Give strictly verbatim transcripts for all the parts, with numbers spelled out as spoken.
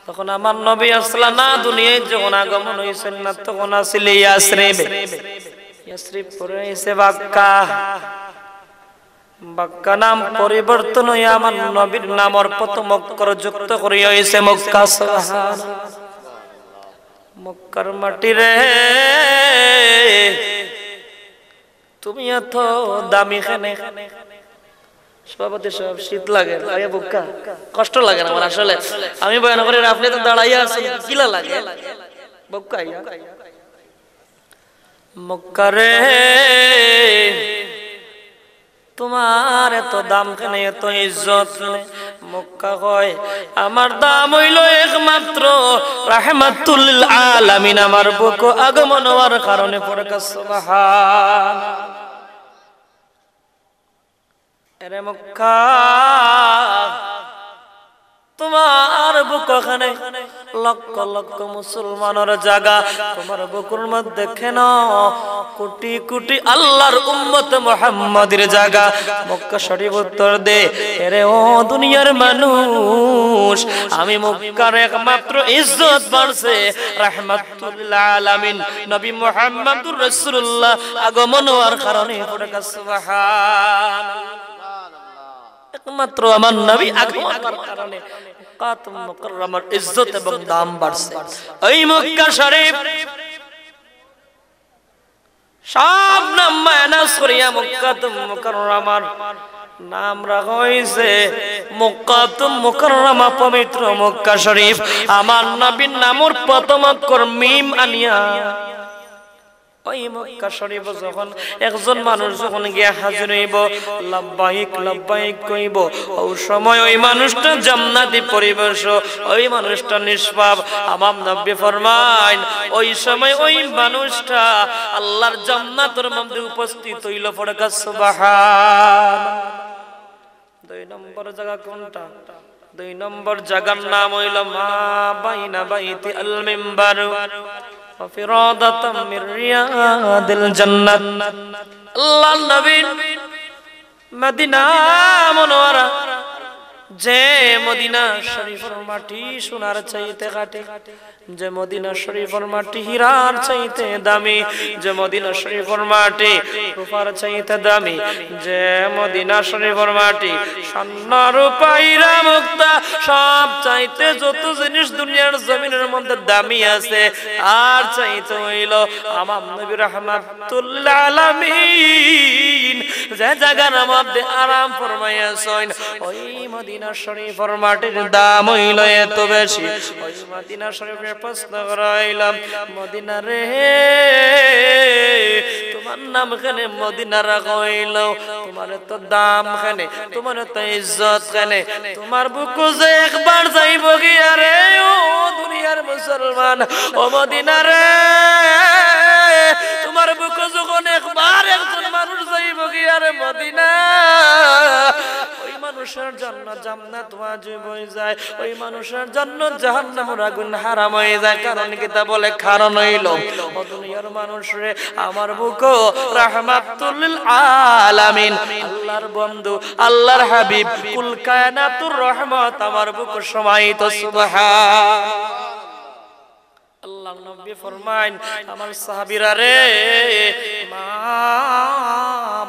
তখন আমার নবী আসলা না দুনিয়াত যখন আগমন অইছইন না, তখন আছিল ইয়াসরিবে। ইয়াসরিব পরে অইছে বাক্কা। বাক্কা নাম পরিবর্তন অইয়া আমার নবীর নামর প্রথম অক্ষর যুক্ত করিয়া অইছে মক্কা। সুবহান। মক্কার মাটি রে, তুমি এত দামি কেনে? সভাপতি সাহেব, শীত লাগে না? আরে বুক্কা, কষ্ট লাগে না আমার আসলে। আমি বয়ান করি, আপনি তো দাঁড়াইয়া আছেন, কিলা লাগে? বুক্কা আইয়া। মক্কা রে, তোমার এত দাম কেনে, এত ইজ্জত কেনে? মক্কা কয়, আমার দাম অইলো একমাত্র রাহমাতুল লিল আলামিন আমার বুকো আগমন অওয়ার কারণে। পড়কা সুবহান। এরে মক্কা, তোমার বুকো কেনে লক্ষ লক্ষ মুসলমানর জাগা, তোমার বুকুর মধ্যে কেনে কোটি কোটি আল্লাহর উম্মত মুহাম্মাদির জাগা। মক্কা শরীফ উত্তর দে, এরে ও দুনিয়ার মানুষ, আমি মক্কার একমাত্র ইজ্জত বাড়ছে রাহমাতুল লিল আলামিন নবী মুহাম্মাদুর রাসূলুল্লাহ আগমন অওয়ার কারণে। পড়কা সুবহান। একমাত্র আমার নবী আগমন অওয়ার কারণে মক্কাতুল মুকাররমার ইজ্জত এবং দাম বাড়ছে। এই মক্কা শরীফ সব নাম মাইনাস করিয়া মক্কাতুল মুকাররমার নাম রাখা অইছে মক্কাতুল মুকাররমা, পবিত্র মক্কা শরীফ। আমার নবীর নামর প্রথম অক্ষর মিম আনিয়া ওই মক্কা শরীফ যখন একজন মানুষ যখন গিয়া হাজির অইবো, লাব্বাইক লাব্বাইক কইবো, ওই সময় ওই মানুষটা জান্নাতি পরিবেশ, ওই মানুষটা নিষ্পাপ। আমার নবী ফরমাইন, ওই সময় ওই মানুষটা আল্লাহর জান্নাতর মধ্যে উপস্থিত অইলো। পড়কা সুবহান। দুই নম্বর জাগা কোনটা? দুই নম্বর জাগার নাম অইলো মা বাইনা বাইতি আল মিম্বার ওয়া ফিরাদাতাম মির রিয়াদিল জান্নাত। আল্লাহর নবী মদিনা মুনাওয়ারা, যে মদিনা শরীফর মাটি সোনার চাইতে খাঁটি, যে মদিনা শরীফর মাটি হীরার চাইতে দামি, যে মদিনা শরীফর মাটি রূপার চাইতে দামি, যে মদিনা শরীফর মাটি স্বর্ণ, রূপা, হীরা, মুক্তা, সব চাইতে যত জিনিস দুনিয়ার জমিনের মধ্যে দামি আছে, আর চাইতে অইলো আমার নবী রাহমাতুল লিল আলামিন যে জাগার মধ্যে আরাম ফরমাইছইন, ওই মদিনা শরীফর মাটির দাম অইলো এত বেশি। ওই মদিনা শরীফরে প্রশ্ন করা অইলো, মদিনা রে, তোমার নাম কেনে মদিনা রাখা অইলো? তোমার এত দাম কেনে? তোমার এত ইজ্জত কেনে? তোমার বুকো যে একবার যাইবো গিয়া রে, ও দুনিয়ার মুসলমান, ও মদিনা রে, তোমার বুকো যখন একবার একজন মানুষ যাইবো গিয়া রে মদিনা, ওই মানুষের জন্য জান্নাত ওয়াজিব অই যায়, ওই মানুষের জন্য জাহান্নামের আগুন হারাম অই যায়। কারণ কিতা? বলে, কারণ অইলো, ও দুনিয়ার মানুষ রে, আমার বুকো রাহমাতুল লিল আলামিন, আল্লাহর বন্ধু, আল্লাহর হাবিব, কুল কায়নাতুর রহমত আমার বুকো সমাহিত। সুবহান। আল্লাহর নবী ফরমাইন, আমার সাহাবীরা রে, মা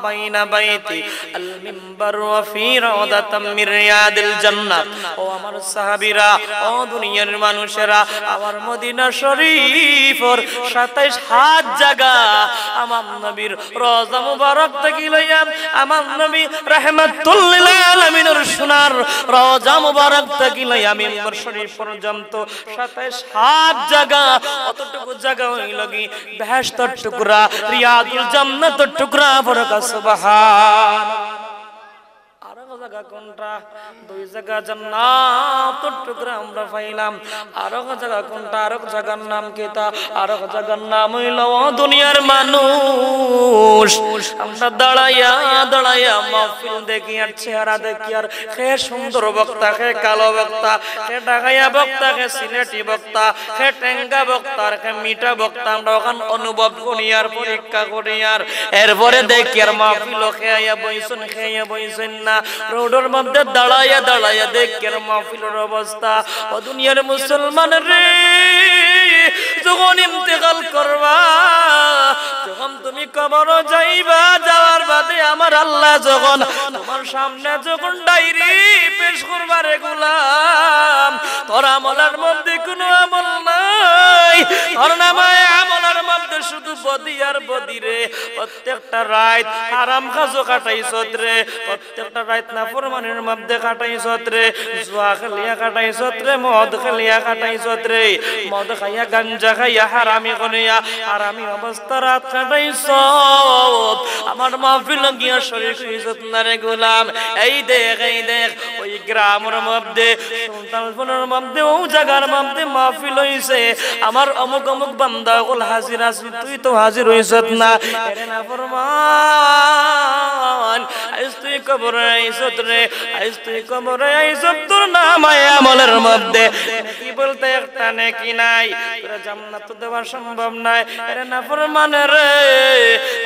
বাইনা বাইতি আল মিম্বার ওয়া ফি রাউদাতাম মির রিয়াদিল জান্নাত। ও আমার সাহাবীরা, ও দুনিয়ার মানুষেরা, আমার মদিনা শরীফর সাতাইশ হাত জাগা আমার নবীর রওজা মুবারক থাকি লইয়া, আমার নবী রাহমাতুল লিল আলামিনর সোনার রওজা মুবারক থাকি লইয়া মিম্বার শরীফ পর্যন্ত সাতাইশ হাত জাগা, অতটুকু জাগা অইলো গি বেহেশতর টুকরা, রিয়াদুল জান্নাতর টুকরা। পড়কা সুবহান। আরক জাগা কোনটা? দুই জাগা জান্নাতর টুকরা আমরা পাইলাম। আরক জাগা কোনটা? আরক জাগার নাম কিতা? আরক জাগার নাম অইলো, ও দুনিয়ার মানুষ, আমরা দাঁড়াইয়া দাঁড়াইয়া মাহফিল দেখিয়ার, চেহারা দেখিয়ার, কে সুন্দর বক্তা, কে কালো বক্তা, কে ঢাকাইয়া বক্তা, কে সিলেটি বক্তা, কে টেঙ্গা বক্তা, আর কে মিঠা বক্তা, আমরা অখান অনুভব করিয়ার, পরীক্ষা করিয়ার, এরপরে দেখিয়ার মাহফিলো কে আইয়া বইছইন, কে আইয়া বইছইন না। রোডর মধ্যে দাঁড়াইয়া দাঁড়াইয়া দেখের মাহফিলর অবস্থা। ও দুনিয়ার মুসলমান রে, যখন ইন্তেকাল করবা, যখন তুমি কবরো যাইবা, যাওয়ার বাদে আমার আল্লায় যখন তুমার সামনে যখন ডায়েরি পেশ করবা রে গোলাম, তোর আমলর মধ্যে কুনু আমল নাই, তোর নামায়ে আমলর মধ্যে শুধু বদি আর বদি রে। প্রত্যেকটা রাইত হারাম কাজো কাটাইছত রে, প্রত্যেকটা রাইত নাফরমানির মধ্যে কাটাইছত রে, জুয়া খেলিয়া কাটাইছত রে, মদ খেলিয়া কাটাইছত রে, মদ খাইয়া গাঞ্জা খাইয়া হারামি করিয়া হারামি অবস্থা রাইত কাটাইছত। আমার মাহফিলো গিয়া শরিক অইছত না রে গোলাম। এই দেখ, এই দেখ, ওই গ্রামর মধ্যে সুলতানপুরর মধ্যে, অউ জাগার মধ্যে মাহফিল অইছে, আমার অমুক অমুক বান্দা অকল হাজির আছিল, তুই তো হাজির অইছত না। এরে নাফরমান, আইজ তুই কবরে আইছত রে, আইজ তুই কবরে আইছত, তোর নামায়ে আমলর মধ্যে নেকি বলতে একটা নেকি নাই, তোরে জান্নাত তো দেওয়া সম্ভব নায়। এরে নাফরমান রে,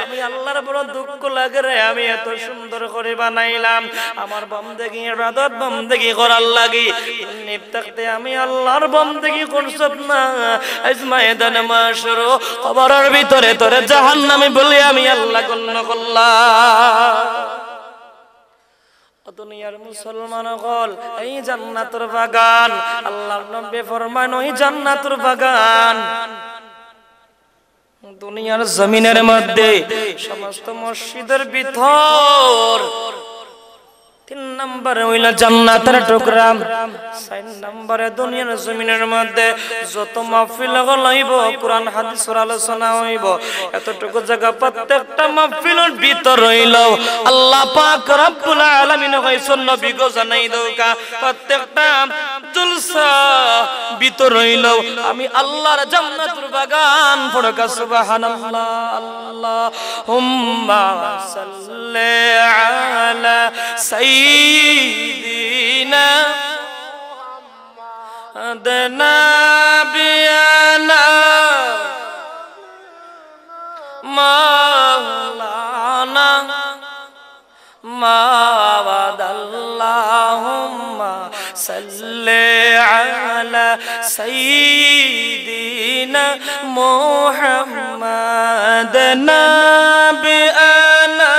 আমি আল্লাহর বড় দুঃখ লাগে রে, আমি এত সুন্দর করে বানাইলাম, আমার বন্দেগী ইবাদত বন্দেগী করার লাগি। দুনিয়াত থাকতে আমি আল্লাহর বন্দেগী করছত না, আইজ ময়দানে মাশরো কবরর ভিতরে তোরে জাহান্নামী বলে আমি আল্লাহ গণ্য করলাম। ও দুনিয়ার মুসলমান অকল, এই জান্নাতুর বাগান, আল্লাহর নবী ফরমাইন, ওই জান্নাতুর বাগান দুনিয়ার জমিনর মধ্যে সমস্ত মসজিদর ভিতর তিন নম্বরে অইলো জান্নাতর টুকরা, চাইর নম্বরে দুনিয়ার জমিনর মধ্যে যত মাহফিল অকল অইবো, কোরআন হাদিসর আলোচনা অইবো, এতটুকু জাগা প্রত্যেকটা মাহফিলর ভিতর অইলো আল্লাহ পাক রব্বুল আলামিন কইছইন, নবী গো জানাই দেউক্কা, প্রত্যেকটা জলসা ভিতর অইলো আমি আল্লাহর জান্নাতুর বাগান। পড়উক্কা সুবহানাল্লাহ। আল্লাহুম্মা সাল্লি আলা সাইয়্যিদিনা মুহাম্মাদিনা মাওলানা মাওলানা। আল্লাহুম্মা সাল্লি আলা সাইয়্যিদিনা মুহাম্মাদ নাবিয়ানা।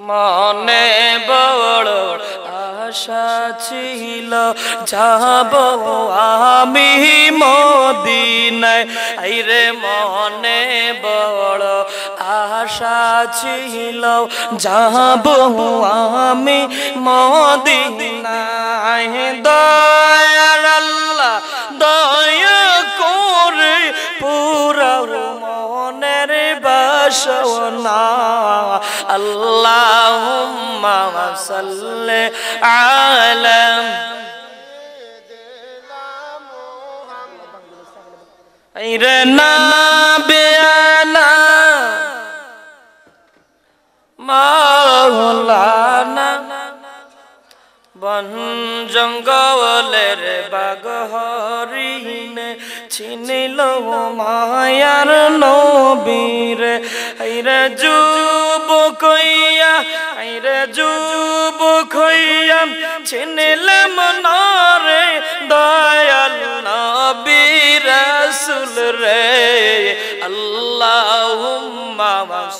মনে বড় আশা ছিল, যাব আমি মদিনায়। আইরে মনে বড় আশা ছিল, যাব আমি মদিনায়। দয়ার আল্লাহ দয়া করে পুরাও মনের বাসনা। আল্লাহুম্মা সাল্লি আলা সাইয়্যিদিনা মুহাম্মাদ। আইরে নাবিয়ানা মাওলানা। বন জঙ্গলের বাঘ হরিণে চিনিল মায়ার নবীরে। আইরে যুবক অইয়া, আইরে যুবক অইয়া চিনিলাম নারে দয়াল নবী রাসূল রে। আল্লাহুম্মা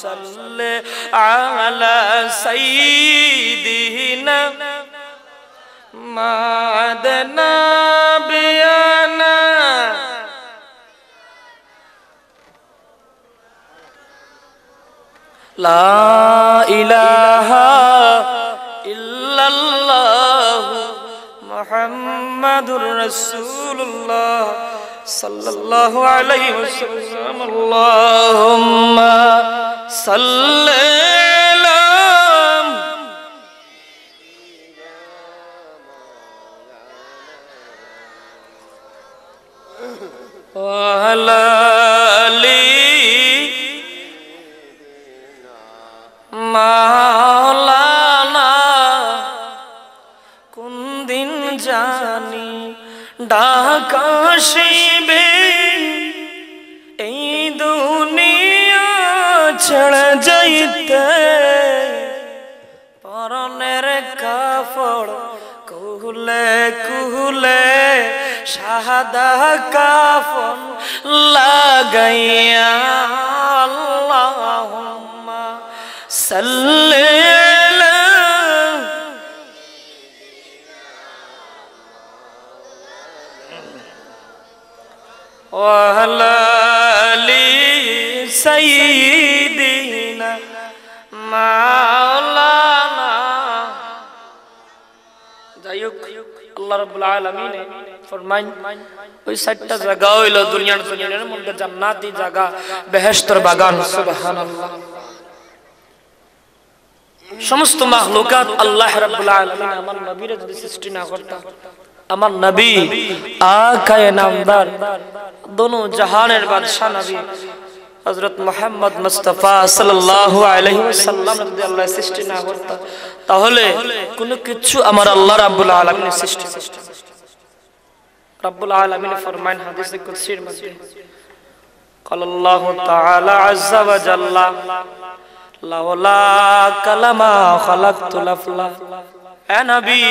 সাল্লি আলা সাইয়্যিদিনা মুহাম্মাদ নাবিয়ানা। লা ইলাহা ইল্লাল্লাহু মুহাম্মাদুর রাসূলুল্লাহ সাল্লাল্লাহু আলাইহি ওয়াসাল্লাম। আল্লাহুম্মা সাল্লি আলা ওয়া আলা আলি মাওলানা। কোন দিন জানি ডাক আসিবে এই দুনিয়া যাইতে পরনের কাপড় কুলে কুলে সাদা কাফন লাগাইয়া। আল্লাহুম্মা সাল্লি আলা ওয়া আলা আলি সাইয়্যিদিনা মাওলানা। যাই হোক, আল্লাহ রাব্বুল আলামিনে ফরমাইন, ওই চাইরটা জাগা অইলো দুনিয়ার জমিনের মধ্যে জান্নাতি জাগা, বেহেশতর বাগান। সুবহানাল্লাহ। সমস্ত মাখলুকাত আল্লাহ রাব্বুল আলামিন আমার নবীরে যদি সৃষ্টি না করতা, আমার নবী আকায়ে নামদার, দোনো জাহানের বাদশা নবী হযরত মুহাম্মদ মুস্তাফা সাল্লাল্লাহু আলাইহি ওয়াসাল্লাম যদি আল্লাহ সৃষ্টি না করতা, তাহলে কোনো কিছু আমার আল্লাহ রাব্বুল আলামিন সৃষ্টি করতা না। রাব্বুল আলামিন ফরমাইন হাদিসে কুদসির মধ্যে, ক্বালাল্লাহু তাআলা আযযা ওয়া জাল্লা, "লাওলাকা লামা খালাকতুল আফলাক।" এ নবী,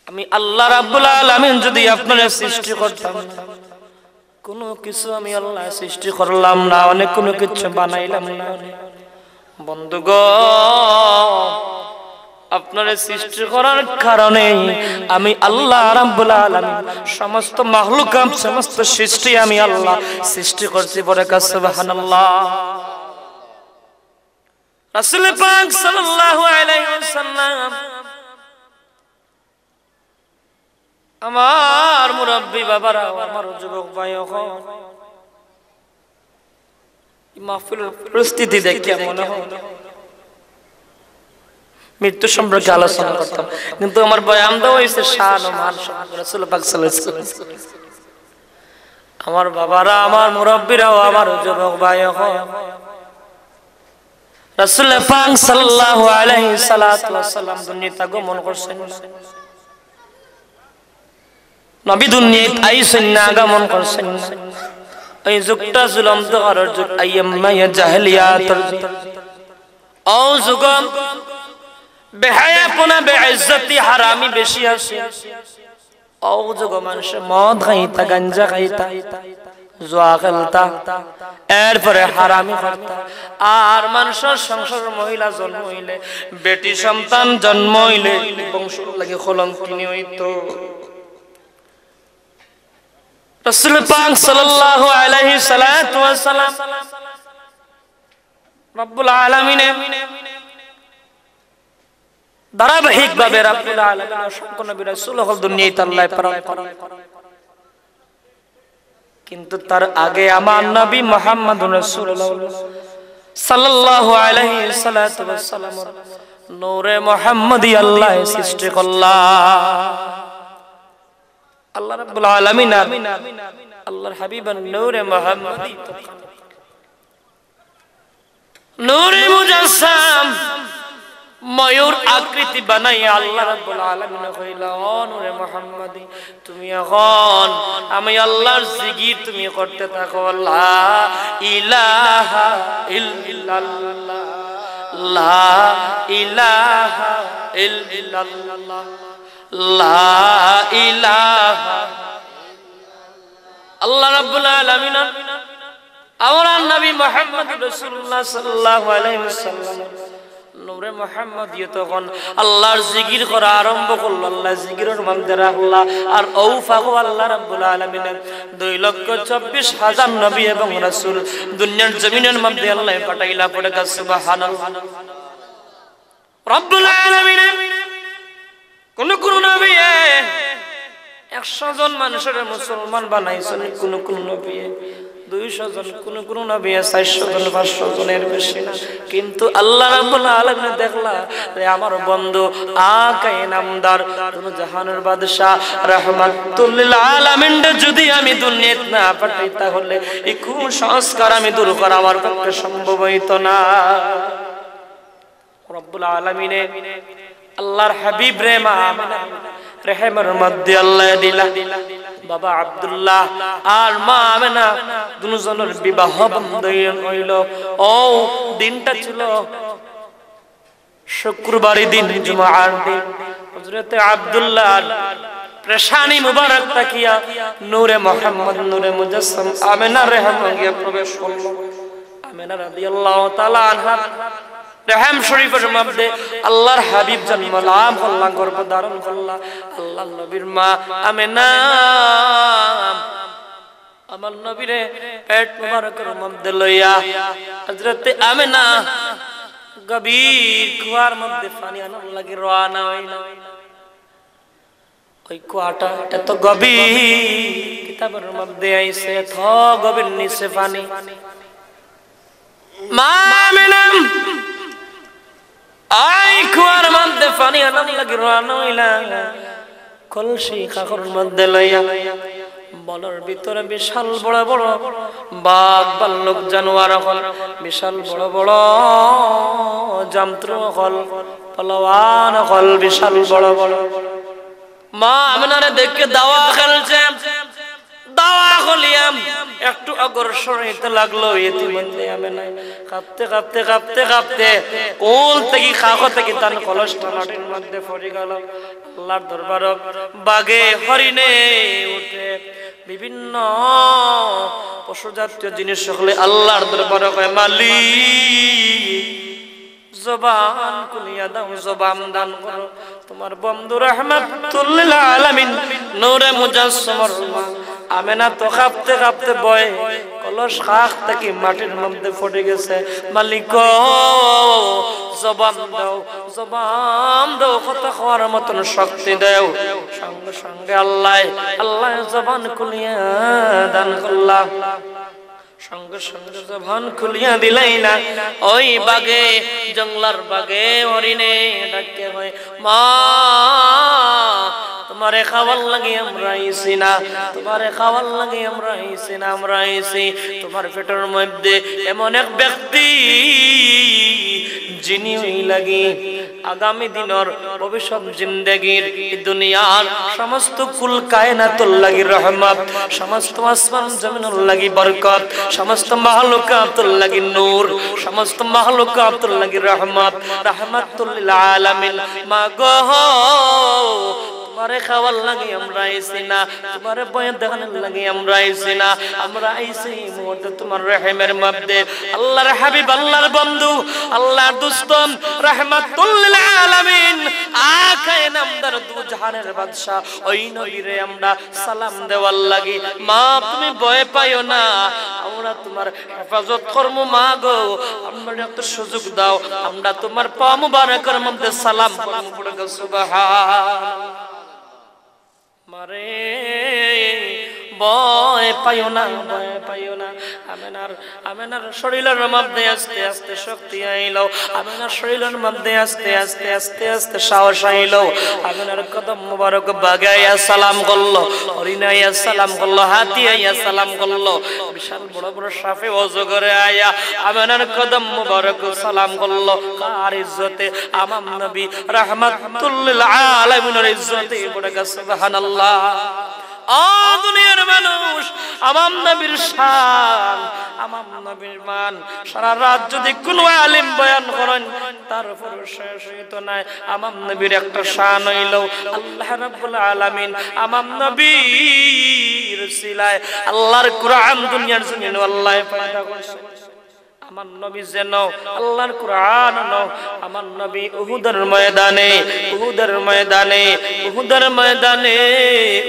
আমি আল্লাহ রাব্বুল আলামিন যদি আপনারে সৃষ্টি করতাম না, কোনো কিছু আমি আল্লাহ সৃষ্টি করলাম না, অনেক কোনো কিছু বানাইলাম না। বন্ধুগণ, আপনারে সৃষ্টি করার কারণে আমি আল্লাহ রাব্বুল আলামিন সমস্ত মাখলুকাত, সমস্ত সৃষ্টি আমি আল্লাহ সৃষ্টি করছি। বলে কা সুবহানাল্লাহ। রাসূল পাক সাল্লাল্লাহু আলাইহি ওয়াসাল্লাম আমার মুরব্বী বাবারা, আমার যুবক ভাই অকল, এই মাহফিলর পরিস্থিতি দেখিয়া মনে হয় মৃত্যু সম্পর্কে আলোচনা করতাম, কিন্তু আমার বয়ান দেওয়া হয়েছে শান ও মান সম্পর্কে, রাসূল পাক সাল্লাল্লাহু আলাইহি ওয়াসাল্লাম। আমার বাবারা, আমার মুরব্বীরাও, আমার যুবক ভাই অকল, রাসূল পাক সাল্লাল্লাহু আলাইহি সালাতু ওয়াসাল্লাম দুনিয়াত আগমন করছেন না। নবী দুনিয়াত আইছেন না, আগমন করছেন না। এই যুগটা জুলুম তো করার যুগ, আইয়ামে জাহেলিয়াতর যুগ। ও যুগ বেহায়াপনা, বেইজ্জতি, হারামি বেশি আছে। ও যুগ মানুষে মদ খাইতা, গাঞ্জা খাইতা, জুয়া খেলতা, এরপরে হারামি করতা। আর মানুষর সংসারর মহিলা জন্ম হইলে, বেটি সন্তান জন্ম হইলে বংশর লাগি কলঙ্কিনী হইতো। রাসূল পাক সাল্লাল্লাহু আলাইহি সালাতু ওয়াসাল্লাম রাব্বুল আলামিনে ধারাবাহিকভাবে রাব্বুল আলামিন অসংখ্য নবী রাসূল অকল দুনিয়াত আল্লাহ প্রেরণ করেন। কিন্তু তার আগে আমার নবী মুহাম্মদুর রাসূলুল্লাহ সাল্লাল্লাহু আলাইহি সালাতু ওয়াসাল্লামর নূরে মুহাম্মদী আল্লাহ সৃষ্টি করলা। আল্লাহ রাব্বুল আলামিন আর আল্লাহর হাবিবের নূরে মুহাম্মদী নূরে মুজাসসাম, ময়ূর আকৃতি বানাইয়া আল্লাহ রাব্বুল আলামিন কইলা, "ও নূরে মুহাম্মদী, তুমি এখন আমি আল্লাহর জিকির তুমি করতে থাকো, লা ইলাহা ইল্লাল্লাহ, লা ইলাহা ইল্লাল্লাহ, লা ইলাহা।" আল্লাহ রাব্বুল আলামিন আমার নবী মুহাম্মদুর রাসূলুল্লাহ সাল্লাল্লাহু আলাইহি ওয়াসাল্লাম নূরে মুহাম্মদী তখন আল্লাহর জিকির করা আরম্ভ করলো, আল্লাহ জিকিরর মধ্যে রাখলা। আর ও ফাঁকো আল্লাহ রাব্বুল আলামিনে দুই লক্ষ চব্বিশ হাজার নবী এবং রাসূল দুনিয়ার জমিনের মধ্যে আল্লাহ পাঠাইলা। পড়ে কা সুবহানাল্লাহ। রাব্বুল আলামিনে কোন কোন নবীয়ে একশো জন মানুষরে মুসলমান বানাইছইন, কোন কোন নবীয়ে দুইশো জন, কোন কোন নবীয়ে চাইরশো জন, পাঁচশো জনের বেশি না। কিন্তু আল্লাহ রাব্বুল আলামিনে দেখলা যে আমার বন্ধু আকায়ে নামদার, দুনো জাহানের বাদশা, রাহমাতুল লিল আলামিনরে যদি আমি দুনিয়াত না পাঠাই, তাহলে এই কুসংস্কার আমি দূর করা আমার পক্ষে সম্ভব হইতো না। রব্বুল আলামিনে আল্লাহর হাবিবরে মা আমিনার রেহেমর মধ্যে আল্লাহ দিলা। বাবা আব্দুল্লাহ আর মা আমেনা দুজনর বিবাহ বন্ধন অইল। ও দিনটা ছিল শুক্রবারই দিন, জুমার দিন। হযরতে আব্দুল্লাহর পেশানি মুবারক থাকিয়া নূরে মোহাম্মদ, নূরে মুজাসসাম আমেনার রেহেম গিয়া প্রবেশ করল। আমেনা রাদিয়াল্লাহু তাআলা আনহা রেহেম শরীফর মধ্যে আল্লাহর হাবিব জন্ম লাভ করলা, গর্ভ ধারণ করলা। আল্লাহর নবীর মা আমেনা, আমার নবীরে পেট মুবারকর মধ্যে লইয়া হযরতে আমেনা গভীর কুয়ার মধ্যে পানি আনার লাগি রওয়ানা অইলা। ওই কুয়াটা এত গভীর, কিতাবর মধ্যে আইছে, এত গভীর নিচে পানি। মা আমেনা ওই কুয়ার মধ্যে পানি আনার লাগি রওয়ানা অইলা। কলসি কাখর মধ্যে লইয়া বনর ভিতরে বিশাল বড় বড় বাঘ, ভাল্লুক, জানোয়ার অকল, বিশাল বড় বড় জন্তু অকল, পালোয়ান অকল, বিশাল বড় বড়। মা আমেনারে দেখে দাওয়া খেলছে, দাওয়া খেলিয়া একটু অগ্রসর হইতে লাগলো। ইতিমধ্যে আমেনা কাঁপতে কাঁপতে কাঁপতে কাঁপতে কোল থাকি, কাখ থাকি তান কলসটা মাটির মধ্যে পড়ি গেল। আল্লাহর দরবারো বাঘে, হরিণে, উটে, বিভিন্ন পশু জাতীয় জিনিস অকলে আল্লাহর দরবারো কয়, "মালিক, জবান খুলিয়া দাও, জবান দান করো।" তোমার বন্ধু রাহমাতুল লিল আলামিন নূরে মুজাসসামর মা আমেনা তো কাঁপতে কাঁপতে ভয়ে কলস কাখ থাকি মাটির মধ্যে পড়ি গেছে। "মালিক গো, জবান দাও, জবান দাও, কথা কওয়ার মতন শক্তি দাও।" সঙ্গে সঙ্গে আল্লাহ, আল্লাহ জবান খুলিয়া দান করলা। সঙ্গে সঙ্গে জবান খুলিয়া দিলাই না। ওই বাঘে, জঙ্গলার বাঘে, হরিণে ডাকে কয়, "মা, তোমারে খাওয়ার লাগি আমরা আইছি না, তোমারে খাওয়ার লাগি আমরা আইছি না, আমরা আইছি তোমার পেটর মধ্যে এমন এক ব্যক্তি, যিনি ওই লাগি আগামী দিনর ভবিষ্যৎ জিন্দেগির এই দুনিয়ার সমস্ত কুল কায়নাতর লাগি রহমত, সমস্ত আসমান জমিনর লাগি বরকত, সমস্ত মাহলুকাতর লাগি নূর, সমস্ত মাহলুকাতর লাগি রহমত, রাহমাতুল লিল আলামিন। মা গো, তোমারে খাওয়ার লাগি আমরা আইছি না, তোমারে ভয় দেখানোর লাগি আমরা আইছি না, আমরা আইছি এই মুহূর্তে তোমার রেহেমের মধ্যে।" আল্লাহর হাবিব, আল্লাহর বন্ধু, আল্লাহর দোস্ত, রাহমাতুল লিল আলামিন, আকায়ে নামদার, দু জাহানের বাদশা, ওই নবীরে আমরা সালাম দেওয়ার লাগি। মা, তুমি ভয় পাইও না, আমরা তোমার হেফাজত করমু। মা গো, আমরা একটা সুযোগ দাও, আমরা তোমার পা মুবারকের মধ্যে সালাম করমু। পড়ে গো সুবহান। মারে, ভয় পাইও না, ভয় পাইও না। আমেনার, আমেনার শরীরের মধ্যে আস্তে আস্তে শক্তি আইলো, আমেনার শরীরের মধ্যে আস্তে আস্তে, আস্তে আস্তে সাহস আইলো। আমেনার কদম মুবারক বাঘে আইয়া সালাম করলো, হরিণ আইয়া সালাম করলো, হাতি আইয়া সালাম করলো, বিশাল বড় বড় সাপে অজগরে আইয়া আমেনার কদম মুবারক সালাম করলো। কার ইজ্জতে? আমার নবী রাহমাতুল লিল আলামিনের ইজ্জতে। পড়ে গো সুবহানাল্লাহ। ও দুনিয়ার মানুষ, আমার নবীর শান, আমার নবীর মান, সারা রাত যদি কোনো আলিম বয়ান করেন, তারপরও শেষ হইতো নায়। আমার নবীর একটা শান অইলো, আল্লাহ রাব্বুল আলামিন আমার নবীর উসিলায় আল্লাহর কোরআন দুনিয়ার জমিনে আল্লাহ পয়দা করছে। আমার নবী যেন আল্লাহর কোরআন অইলো, আমার নবী উহুদের ময়দানে, উহুদের ময়দানে, উহুদের ময়দানে,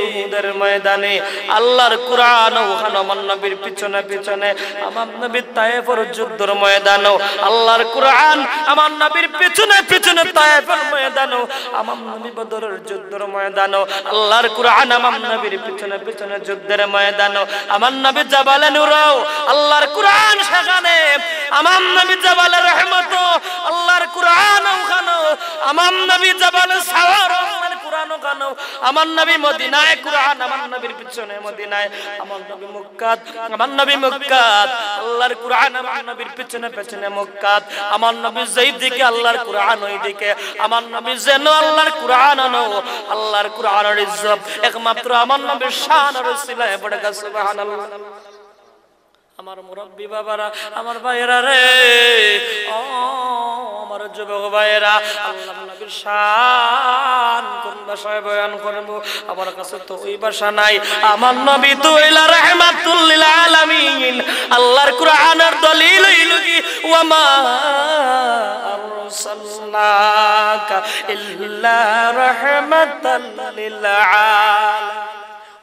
উহুদের ময়দানে আল্লাহর কোরআন অইলো আমার নবীর পিছনে পিছনে, আমার নবী তায়েফের যুদ্ধর ময়দানো আল্লাহর কোরআন আমার নবীর পিছনে পিছনে তায়েফের ময়দানো, আমার নবী বদরের যুদ্ধর ময়দানো আল্লাহর কোরআন আমার নবীর পিছনে পিছনে যুদ্ধের ময়দানো, আমার নবী জাবালে নূরও আল্লাহর কোরআন সেখানে, আমার নবী জাবালে রহমতও আল্লাহর কোরআন ওখানো, আমার নবী জাবালে সাওয়ারও আল্লাহর কোরআন কানো কানো, আমার নবী মদিনায়, কুরআন আমার নবীর পিছনে মদিনায়, আমার নবী মক্কাত, আমার নবী মক্কাত, আল্লাহর কুরআন আমার নবীর পিছনে পিছনে মক্কাত, আমার নবী যেই দিকে আল্লাহর কুরআন ওই দিকে, আমার নবী যেনো আল্লাহর কুরআন আনো, আল্লাহর কুরআনর ইজ্জত একমাত্র আমার নবীর শানর উসিলায় পড়ে গেছে। সুবহানাল্লাহ। আমার মুরব্বি বাবারা, আমার ভাইয়েরা রে, ও আমার যুবক ভাইয়েরা, আল্লাহর নবীর শান কোন ভাষায় বয়ান করব? আমার কাছে তো ওই ভাষা নাই। আমার নবী তো অইলা রাহমাতুল লিল আলামিন। আল্লাহর কুরআনর দলিল অইল কি, "ওয়া মা আরসালনাকা ইল্লা রাহমাতাল লিল আলামিন।"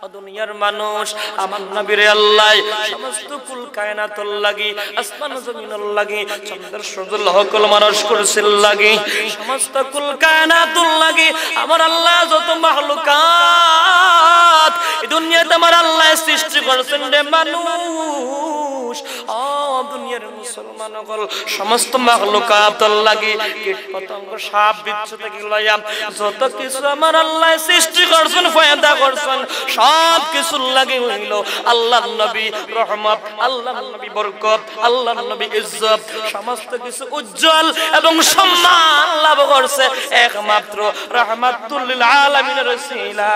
ও দুনিয়ার মানুষ, আমার নবীরে আল্লায় সমস্ত কুল কায়নাতর লাগি, আসমান জমিনর লাগি, চন্দ্র সূর্য লহকল মানস করছিল লাগি, সমস্ত কুল কায়নাতর লাগি আমার আল্লাহ যত মাখলুকাত এই দুনিয়াত আমার আল্লায় সৃষ্টি করছেন রে মানুষ, ও দুনিয়ার মুসলমান অকল, সমস্ত মাখলুকাতর লাগি, কীট পতঙ্গ, সাপ বিচ্ছু থাকি লইয়া যত কিছু আমার আল্লায় সৃষ্টি করছেন, পয়দা করছেন, সব কিছুর লাগি অইল আল্লাহর নবী রহমত, আল্লাহর নবী বরকত, আল্লাহর নবী ইজ্জত, সমস্ত কিছু উজ্জ্বল এবং সম্মান লাভ করছে একমাত্র রাহমাতুল লিল আলামিনের উসিলা।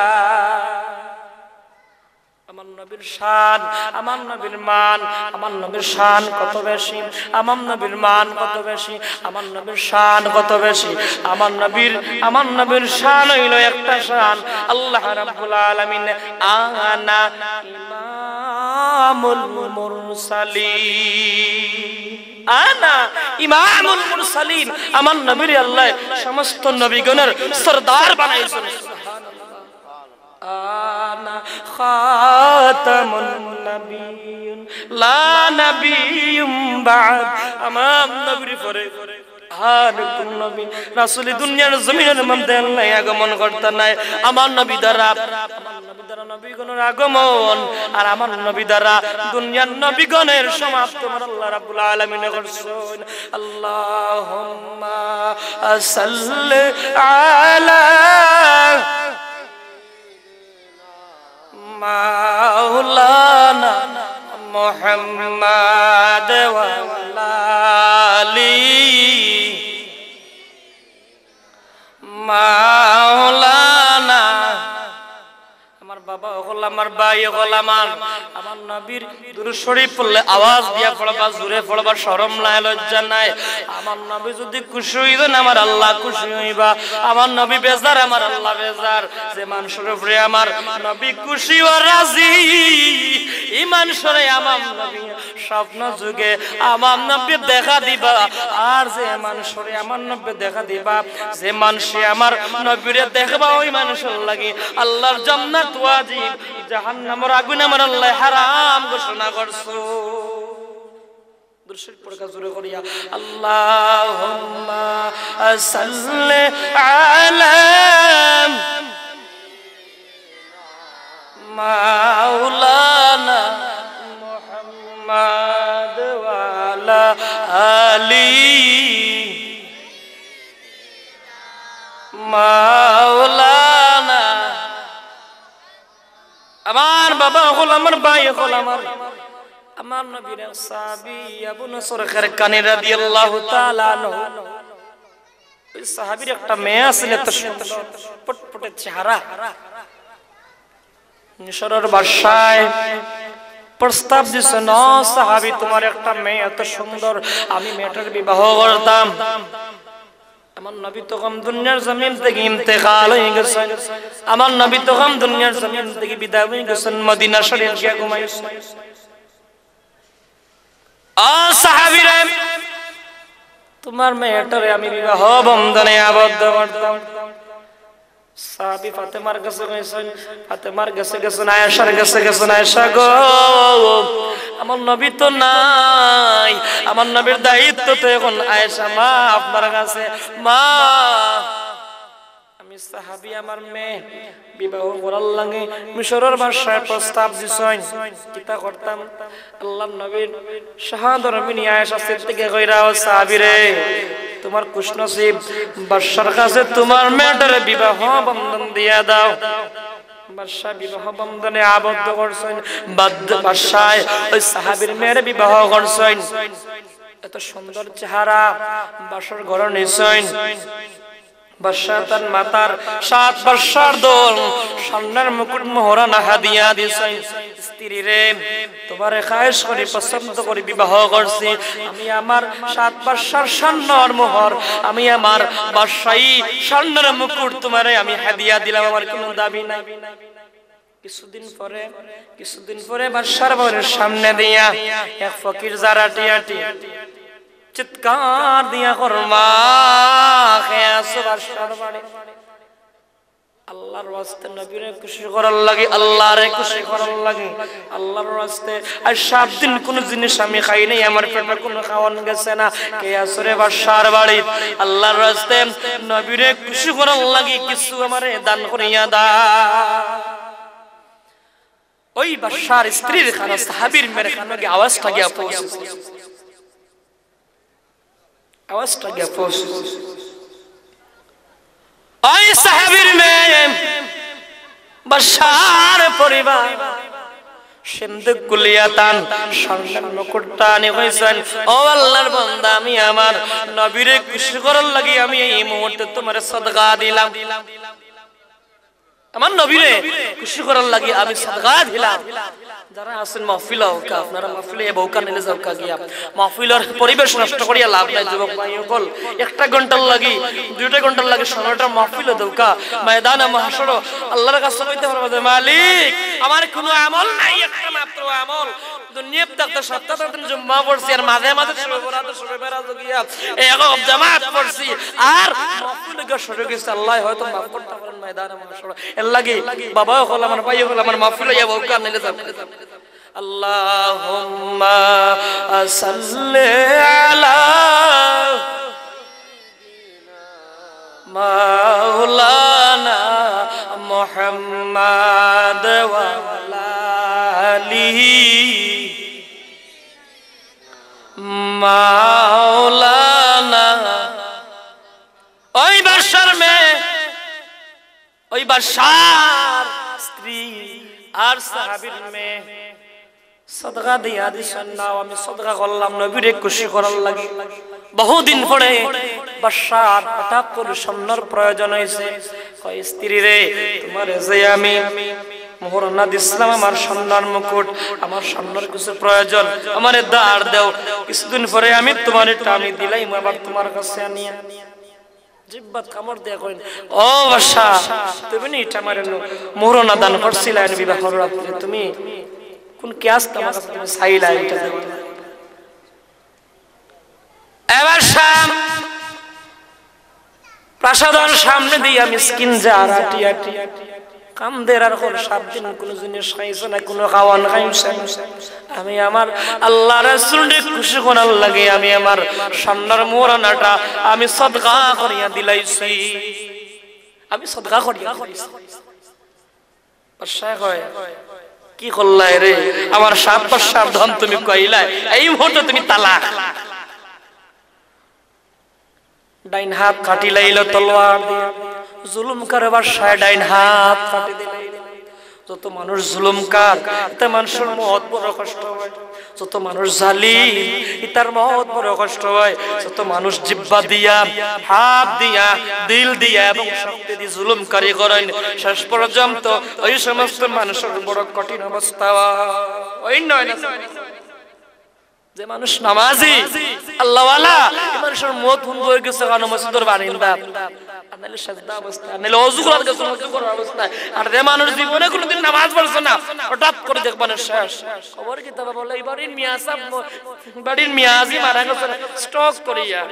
আমার নবীর শান, আমার নবীর মান, আমার নবীর শান কত বেশি, আমার নবীর মান কত বেশি, আমার নবীর শান কত বেশি। আমার নবীর, আমার নবীর শান অইল একটা শান, আল্লাহ রাব্বুল আলামিন, "আনা ইমামুল মুরসালিন, আনা ইমামুল মুরসালিন।" আমার নবীরে আল্লায় সমস্ত নবীগণের সর্দার বানাইছেন। আনা খাতামুন নাবিয়্যিন লা নাবিয়্যুম বাদ। আমার নবীর পরে আর কোন নবী রাসূল দুনিয়ার জমিনের মধ্যে আল্লায় আগমন করতা নায়। আমার নবী দ্বারা, আমার নবী দ্বারা নবীগণের আগমন, আর আমার নবী দ্বারা দুনিয়ার নবীগণের সমাপ্ত আমার আল্লাহ রাব্বুল আলামিনে করছেন। আল্লাহুম্মা সাল্লি আলা মাওলানা মুহাম্মাদ ওয়া আলা আলি মাওলানা। আমার বাবা অকল, আমার ভাই অকল, আমার, আমার নবীর দুরূদ শরীফ পড়লে আওয়াজ দিয়া পড়বা, জোরে পড়বা, শরম নাই, লজ্জা নাই। আমার নবী যদি খুশি অইতেন, আমার আল্লাহ খুশি অইবা। আমার নবী বেজার, আমার আল্লাহ বেজার। যে মানষর উপরে আমার নবী খুশি ও রাজি, ই মানষরে আমার নবী স্বপ্ন যুগে আমার নবী দেখা দিবা। আর যে মানষরে আমার নবী দেখা দিবা, যে মানষে আমার নবীরে দেখবা, ওই মানষর লাগি আল্লাহর জান্নাত ওয়াজিব, জাহান্নামর আগুন আমার আল্লাহ হারাম ঘোষণা করছো। দুরূদ শরীফ পড়ে জোরে করিয়া, আল্লাহুম্মা সাল্লি আলা মাওলানা মুহাম্মাদ ওয়া আলা আলি মাওলানা। আমার বাবা অকল, আমার ভাই অকল, আমার, আমার নবীর এক সাহাবী আবু নসর খেরকানি রাদিয়াল্লাহু তাআলা আনহু। ওই সাহাবীর একটা মেয়ে আছিল, এত সুন্দর, পটপটে চেহারা। মিশরের বাদশায় প্রস্তাব দিছে, "না সাহাবী, তোমার একটা মেয়ে এত সুন্দর, আমি মেয়েটার বিবাহ করতাম।" আমার নবী তখন দুনিয়ার জমিন থেকে ইন্তেকাল হয়ে গেছেন। আমার নবী তখন দুনিয়ার জমিন থেকে বিদায় হয়ে গেছেন, মদিনা শরীফ গিয়া ঘুমাইছেন। ও সাহাবীরা, তোমার মেয়েটারে আমি বিবাহ বন্ধনে আবদ্ধ করতাম। সাহাবী ফাতেমার কাছে গেছেন, ফাতেমার কাছে গেছেন, আয়েশার কাছে গেছেন, "আয়েশা গো, আমার নবী তো নাই, আমার নবীর দায়িত্ব তো এখন আয়েশা মা আপনার কাছে। মা, আমি সাহাবী আমার মেয়ে বিবাহ করার লাগি মিশরর বাদশায় প্রস্তাব দিছইন। কিতা করতাম? আল্লাহর নবীর শাহাদর বিনি আয়েশা সিদ্দিকা কইরা, "ও সাহাবী রে, তুমার খুশনসিব, বাদশার কাছে তুমার মেয়েটারে বিবাহ বন্ধন দিয়া দাও।" বাদশা বিবাহ বন্ধনে আবদ্ধ করছইন। বাদ-, বাদশায় ওই সাহাবীর মেয়েরে বিবাহ করছইন। এত সুন্দর চেহারা, বাসর ঘর নিছইন। বাদশা তার মাথার সাত বাদশার দল স্বর্ণের মুকুট মোহরানা হাদিয়া দিছইন। স্ত্রী রে, তুমারে খায়েশ করি পছন্দ করি বিবাহ করছি। আমি আমার সাত বাদশার স্বর্ণর মোহর, আমি আমার বাদশাহী স্বর্ণের মুকুট তুমারে আমি হাদিয়া দিলাম, আমার কোনো দাবি নাই। কিছুদিন পরে, কিছুদিন পরে বাদশার বাড়ির সামনে দিয়া এক ফকির যার আটি আটি চিৎকার দিয়া কর, "মা, কে আছো বাদশার বাড়ি?" আল্লাহর ওয়াস্তে নবীরে খুশি করার লাগি, আল্লাহরে খুশি করার লাগি, আল্লাহর ওয়াস্তে আইজ সাত দিন কুনু জিনিস আমি খাই নাই, আমার পেটো কুনু খাওয়ান গেছে না। কে আছো রে বাদশার বাড়ি? আল্লাহর ওয়াস্তে নবীরে খুশি করার লাগি কিছু আমারে দান করিয়া দা। ওই বাদশার স্ত্রীর কানো, সাহাবীর মেয়ের কানো গিয়া আওয়াজটা গিয়া পৌঁছেছে। আওয়াজটা গিয়া পৌঁছেছে। ওই সাহাবীর মেয়ে, বাদশার পরিবার, সিন্দুক খুলিয়া তান স্বর্ণের মুকুটটা আনি কইছইন, "ও আল্লাহর বান্দা, আমি আমার নবীরে খুশি করার লাগি আমি এই মুহূর্তে তুমারে সদকা দিলাম।" আমার নবীরে খুশি করার লাগি আমি সদকা দিলাম। যারা আছেন মাহফিলো, আপনারা মাহফিলো এ বউকা নিলে যাউক্কা গিয়া। মাহফিলর পরিবেশ নষ্ট করিয়া লাভ নাই, যুবক ভাই অকল। একটা ঘন্টার লাগি, দুইটা ঘন্টার লাগি সময়টা মাহফিলো দেউক্কা। ময়দানে মাহশরো আল্লাহর কাছে কইতে পারবা যে, "মালিক, আমার কুনু আমল নাই, একটা মাত্র আমল। দুনিয়াত থাকতে সপ্তাহে সাত দিন জুম্মা পড়ছি, আর মাঝে মাঝে শবে বরাতে, শবে বরাতে গিয়া এক জামাত পড়ছি, আর মাহফিলো গিয়া শরিক অইছি, আল্লায় হয়তো মাফ করতা পারইন ময়দানে মাহশরো।" এর লাগি বাবা অকল, আমার ভাই অকল, আমার মাহফিলো আইয়া বউকা নিলে যাউক্কা। আল্লাহুম্মা সাল্লি আলা মাওলানা মুহাম্মাদ ওয়া আলা আলিহি মাওলানা। ওই বাদশার মেয়ে, ওই বাদশার স্ত্রী আর সাহাবীর মেয়ে সদকা দিয়া দিছইন, "নাও, আমি সদকা করলাম নবীরে খুশি করার লাগি।" বহুদিন পরে বাদশার হঠাৎ করি স্বর্ণর প্রয়োজন অইছে। কয়, "স্ত্রী রে, তুমারে যে আমি মোহরানা দিছলাম, আমার স্বর্ণর মুকুট, আমার স্বর্ণর কিছু প্রয়োজন, আমারে ধার দেও, কিছুদিন পরে আমি তুমারে ইটা আমি দিলাইমু আবার তুমার কাছে আনিয়া।" জিব্বাত কামড় দিয়া কইন, "ও বাদশা, তুমি নি ইটা আমারে মোহরানা দান করছিলায় বিবাহর রাত্রে, তুমি কুন কিয়াস আমার কাছে তুমি চাইলায় ইটা দেও?" এবার শাম, প্রাসাদর সামনে দিয়া মিসকিন যার আটি আটি কান্দের আর কর, "সাত দিন কুনু জিনিস খাইছে না, কুনু খাওয়ান খাইছে না। আমি আমার আল্লাহর রাসূলরে খুশি করার লাগি আমি আমার স্বর্ণর মোহরানাটা আমি সদকা করিয়া দিলাইছি, আমি সদকা করিয়া দিলাইছি।" বাদশায় কয়, "কি করলায় রে? আমার সাত বাদশার ধন তুমি খাইলায়, এই মুহূর্তে তুমি তালাক।" ডাইন হাত কাটিলাইল তলোয়ার দিয়া। জুলুমকার বাদশায় ডাইন হাত কাটি দিলাইল। যত মানুষ জুলুমকার, ইতা মানুষর মউত বড় কষ্ট অয়। যত মানুষ জালিম, ইতার মউত বড় কষ্ট অয়। যত মানুষ জিব্বা দিয়া, হাত দিয়া, দিল দিয়া এবং শক্তি দিয়া জুলুমকারী করইন, শেষ পর্যন্ত ওই সমস্ত মানুষর বড় কঠিন অবস্থা অয়। অয় না? যে মানুষ নামাজি, আল্লাহওয়ালা, এই মানুষর মউত হুন অই গেছে, কারণ মসজিদর বারিন্দা। আর নাইলে সেজদা অবস্থা, আর নাইলে অজু করার গেছে, অজু করার অবস্থা। আর যে মানুষ জীবনে কোনোদিন নামাজ পড়ছে না, হঠাৎ করি দেখবা না শেষ। খবর কিতা বা? বলে, "এই বাড়ির মিয়া সাব, বাড়ির মিয়া আজি মারা গেছে, stroke করিয়া।"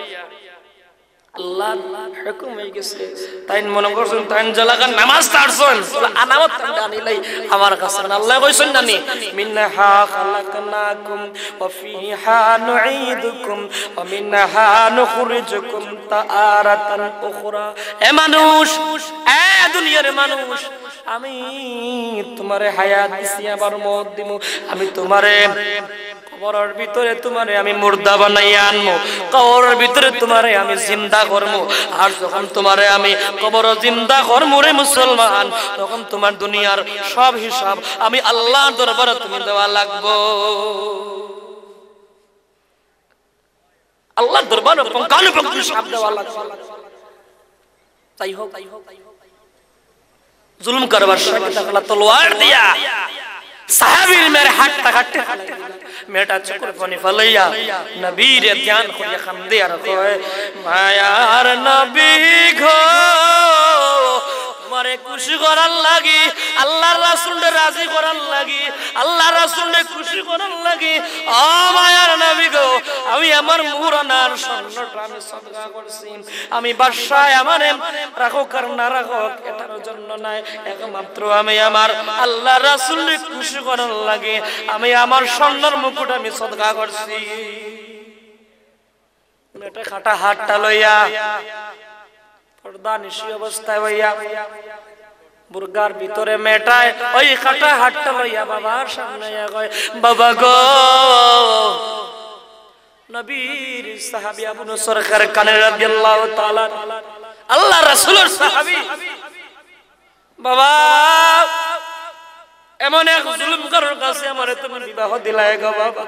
আল্লাহর হুকুম অই গেছে। তাইন মনে করছইন, তাইন যেলাখান নামাজ ছাড়ছইন, বলে, "আনামত তাইন জানিলাই আমার কাছে।" আল্লায় কইছইন না নি, "মিনহা খালাকনাকুম ওয়া ফিহা নুঈদুকুম ওয়া মিনহা নুখরিজুকুম তারাতান উখরা।" এ মানুষ, দুনিয়ার মানুষ, আমি তুমারে হায়াত দিছি, আবার মউত দিমু। আমি তুমারে কবরর ভিতরে তুমারে আমি মুর্দা বানাইয়া আনমু, কবরর ভিতরে তুমারে আমি জিন্দা করমু। আর যখন তুমারে আমি কবরো জিন্দা করমু রে মুসলমান, তখন তুমার দুনিয়ার সব হিসাব আমি আল্লাহর দরবারে তুমি দেওয়া লাগবো। আল্লাহর দরবারে পুঙ্খানুপুঙ্খ হিসাব দেওয়া লাগবো। যাই হোক, জুলুম করবার সময় দেখলা তলোয়ার দিয়া সাহাবীর মেয়ের হাতটা কাটতে ফালাই দিলা। মেয়েটা চোখর পানি ফালাইয়া নবীরে ধ্যান করিয়া কান্দে আর কয়, "মায়ার নবী গো, তুমারে খুশি করার লাগি, আল্লাহর রাসূলরে রাজি করার লাগি, আল্লাহর রাসূলরে খুশি করার লাগি, ও মায়ার নবী গো, আমি আমার মুহর আনার স্বর্ণটা আমি সদকা করছি।" আমি বাদশায় আমারে রাখুক আর না রাখুক, এটার জন্য নায়, একমাত্র আমি আমার আল্লাহর রাসূলরে খুশি করার লাগি আমি আমার স্বর্ণর মুকুট আমি সদকা করছি। মেয়েটা কাটা হাতটা লইয়া, পর্দা নিশি অবস্থায় বইয়া, বুরকার ভিতরে মেয়েটায় ওই কাটা হাতটা লইয়া বাবার সামনে আইয়া কয়, "বাবা গো।" নবীর সাহাবী আবু নসর খারকানী রাদিয়াল্লাহু তাআলা, আল্লাহর রাসূলর সাহাবী, "বাবা, এমন এক জুলুমকারর কাছে আমারে তুমি বিবাহ দিলায় গো বাবা।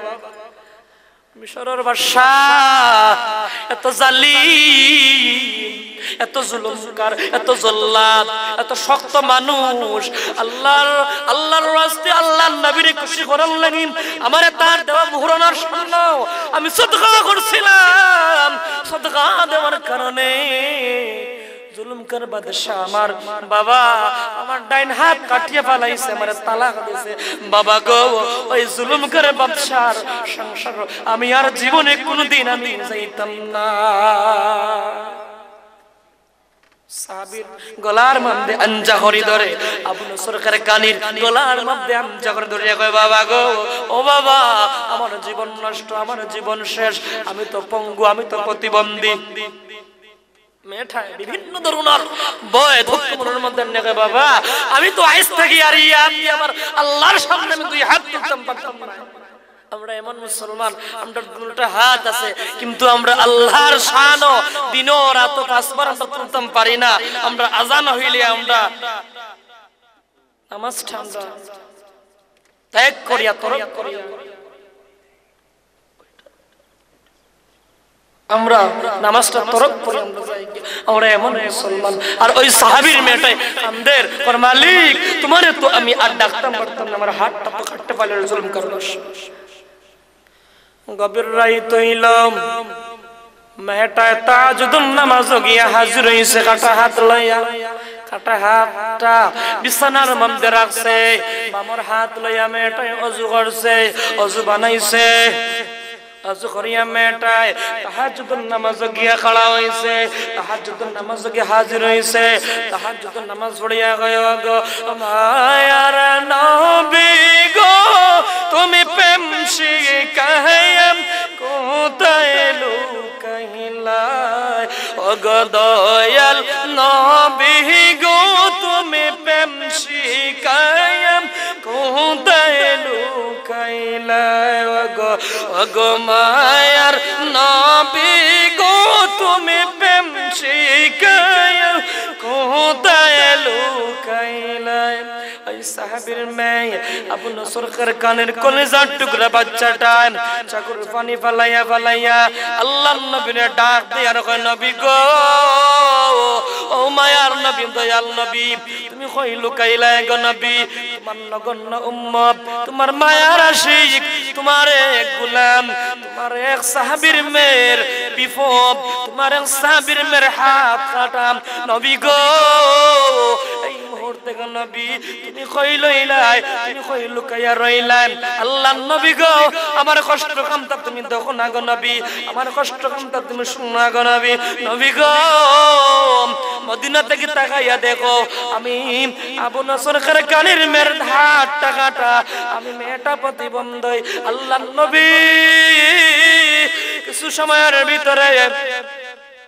মিশরর বাদশা এত জালিম, এত জুলুমকার, এত জল্লাদ, এত শক্ত মানুষ। আল্লাহর, আল্লাহর ওয়াস্তে আল্লাহর নবীরে খুশি করার লাগি আমারে তার দেওয়া মুহর আনার স্বর্ণ আমি সদকা করছিলাম। সদকা দেওয়ার কারণে জুলুমকার বাদশা আমার বাবা, আমার ডাইন হাত কাটিয়া ফালাইছে, আমারে তালাক দিছে।" বাবা গো, ওই জুলুমকার বাদশার সংসার আমি আর জীবনে কোনোদিন আমি যাইতাম না। সাহাবীর গলার মধ্যে আঞ্জা করি ধরে, আবু নসর খারকানীর গলার মধ্যে আঞ্জা করি ধরে কয়, "বাবা গো, ও বাবা, আমার জীবন নষ্ট, আমার জীবন শেষ, আমি তো পঙ্গু, আমি তো প্রতিবন্ধী।" মেয়েটায় বিভিন্ন ধরনের ভয় দুঃখ মনের মধ্যে নিয়ে কয়, "বাবা, আমি তো আইজ থাকি আর এই হাত দিয়া আমার আল্লাহর সামনে আমি দুই হাত তুলতাম পারতাম না।" আমরা এমন মুসলমান, আমরার দুইটা হাত আছে, কিন্তু আমরা আল্লাহর শানো দিনো রাতো পাঁচবার আমরা তুলতাম পারি না। আমরা আজান হইলে আমরা নামাজটা আমরা ত্যাগ করিয়া, তরক করিয়া, আমরা নামাজটা তরক করি আমরা যাই গিয়া। আমরা এমন মুসলমান। আর ওই সাহাবীর মেয়েটায় কান্দের, কর, "মালিক, তুমারে তো আমি আর ডাকতাম পারতাম না, আমার হাতটা তো কাটতে পারলে জুলুম করলো।" গভীর রাইত অইল, মেয়েটায় তাহাজ্জুদর নামাজো গিয়া হাজির অইছে, কাটা হাত লইয়া। কাটা হাতটা বিছানার মধ্যে রাখছে, বামর হাত লইয়া মেয়েটায় অজু করছে, অজু বানাইছে। অজু করিয়া মেয়েটায় তাহাজ্জুদর নামাজো গিয়া খাড়া অইছে, তাহাজ্জুদর নামাজো গিয়া হাজির অইছে, তাহাজ্জুদর নামাজ পড়িয়া কয়, "ও গো, মায়ার নবী গো, তুমি প্রেম শিখাইয়া কোথায় লুকাইলায়? ও গো দয়াল নবী গো, তুমি প্রেম শিখাইয়া কোথায় লুকাইলায়? ও গো, ও গো মায়ার নবী গো, তুমি প্রেম শিখাইয়া কোথায় লুকাইলায়?" ওই সাহাবীর মেয়ে আবু নসর খারকানীর কলিজার টুকরা বাচ্চাটা চোখর পানি ফালাইয়া ফালাইয়া আল্লাহর নবীরে ডাক দিয়া আর কয়, "নবী গো, ও মায়ার নবী, দয়াল নবী, তুমি কই লুকাইলায় গো নবী? তুমার নগণ্য উম্মত, তুমার মায়ার আশিক, তুমার এক গোলাম, তুমার এক সাহাবীর মেয়ের বিপদ, তুমার এক সাহাবীর মেয়ের হাত কাটা, নবী গো, এই মুহূর্তে গো নবী, তুমি কই লইলায়, তুমি কই লুকাইয়া রইলায়? আল্লাহর নবী গো, আমার কষ্ট কান্তা তুমি দেখো না গো নবী, আমার কষ্ট কান্তা তুমি শুনো না গো নবী।" নবী গো, মদিনা থাকি তাকাইয়া দেখো, আমি আবু নসর খারকানীর মেয়ের হাতটা কাটা, আমি মেয়েটা প্রতিবন্ধী। আল্লাহর নবী কিছু সময়ের ভিতরে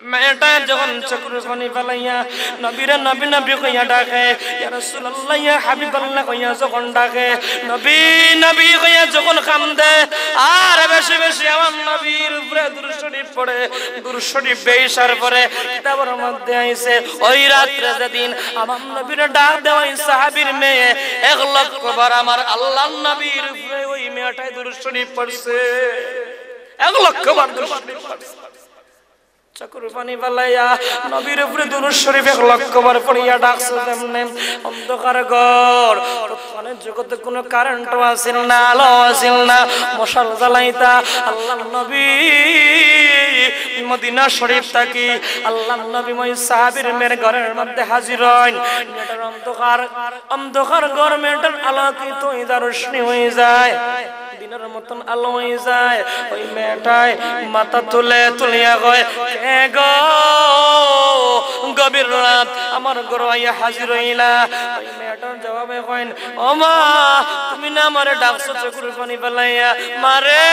মেয়েটা যখন চকুর পানি ফালাইয়া নবীরে নবী নবী কইয়া ডাকে, ইয়া রাসূলুল্লাহ, ইয়া হাবিবাল্লাহ কইয়া যখন ডাকে, নবী নবী কইয়া যখন কান্দে, আর বেশি বেশি আমার নবীর উপরে দুরূদ শরীফ পড়ে। দুরূদ শরীফ বেইশার পরে কিতাবর মধ্যে আইছে, ওই রাত্রে যেদিন আমার নবীরে ডাক দেওয়া ওই সাহাবীর মেয়ে, এক লক্ষ বার আমার আল্লাহর নবীর উপরে ওই মেয়েটায় দুরূদ শরীফ পড়ছে। এক লক্ষ বার দুরূদ শরীফ পড়ছে। চকুর পানি ফালাইয়া নবীর উপরে দুরূদ শরীফ এক লক্ষ বার পড়িয়া ডাকছে যেমনে। অন্ধকার ঘর, তৎক্ষণে জগতে কোনো কারেন্টও আছিল না, আলো আছিল না, মশাল জ্বালাইতা। আল্লাহর নবী মদিনা শরীফ থাকি আল্লাহর নবী ওই সাহাবীর মেয়ের ঘরের মধ্যে হাজির হইন। মেয়েটার অন্ধকার, অন্ধকার ঘর মেয়েটার আলোকিত হয়ে যায়, রোশনি হয়ে যায়, দিনের মতন আলো হয়ে যায়। ওই মেয়েটায় মাথা তুলে তুলিয়া কয়, "কে গো, গভীর রাত আমার ঘরো আইয়া হাজির হইলা?" ওই মেয়েটার জবাবে কইন, "ও মা, তুমি না আমারে ডাকছো চকুর পানি ফালাইয়া? মারে,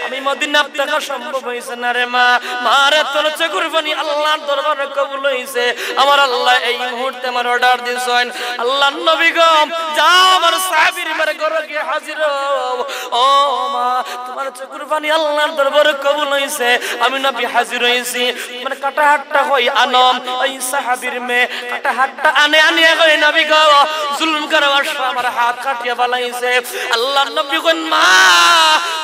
আমি মদিনা থাকা সম্ভব হইছে না রে মা। মারে, তোর চকুর পানি আল্লাহর দরবারে কবুল হইছে। আমার আল্লাহ এই মুহূর্তে আমার অর্ডার দিছইন, আল্লাহর নবী গো, যাও আমার সাহাবীর মেয়ের ঘরো গিয়া হাজির হও। ও মা, তোমার চকুর পানি আল্লাহর দরবারে কবুল হইছে, আমি নবী হাজির হইছি।" মানে কাটা হাতটা কই আনো, ওই সাহাবীর মেয়ে কাটা হাতটা আনে, আনিয়া কই, "নবী গো, জুলুম করো, আমার হাত কাটিয়া ফালাইছে।" আল্লাহর নবী কইন, "মা,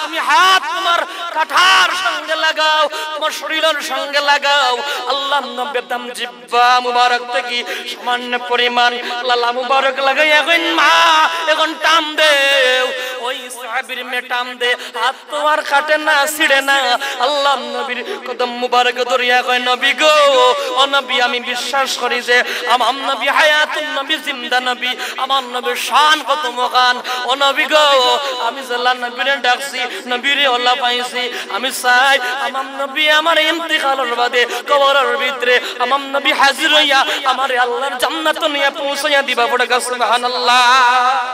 তুমি হাত তোমার কাটার সঙ্গে লাগাও, তোমার শরীরের সঙ্গে লাগাও।" আল্লাহর নবীর দাম জিব্বা মুবারক থাকি সামান্য পরিমাণ লালা মুবারক লাগাইয়া কইন, "মা, এখন টান দেও।" ওই সাহাবীর মেয়ে টান দে, হাত তো আর কাটে না, ছিঁড়ে না। আল্লাহর নবীর কদম মুবারক ধরিয়া কয়, "নবী গো, ও নবী, আমি বিশ্বাস করি যে আমার নবী হায়াতুন নবী, জিন্দা নবী, আমার নবীর শান কত মহান। ও নবী গো, আমি যেলা নবীরে ডাকছি, নবীরে ওলা পাইছি, আমি চাই আমার নবী আমার ইন্তিকালর বাদে কবরর ভিতরে আমার নবী হাজির হইয়া আমারে আল্লাহর জান্নাত নিয়া পৌঁছাইয়া দিবা।" পড়ে গা সুবহানাল্লাহ।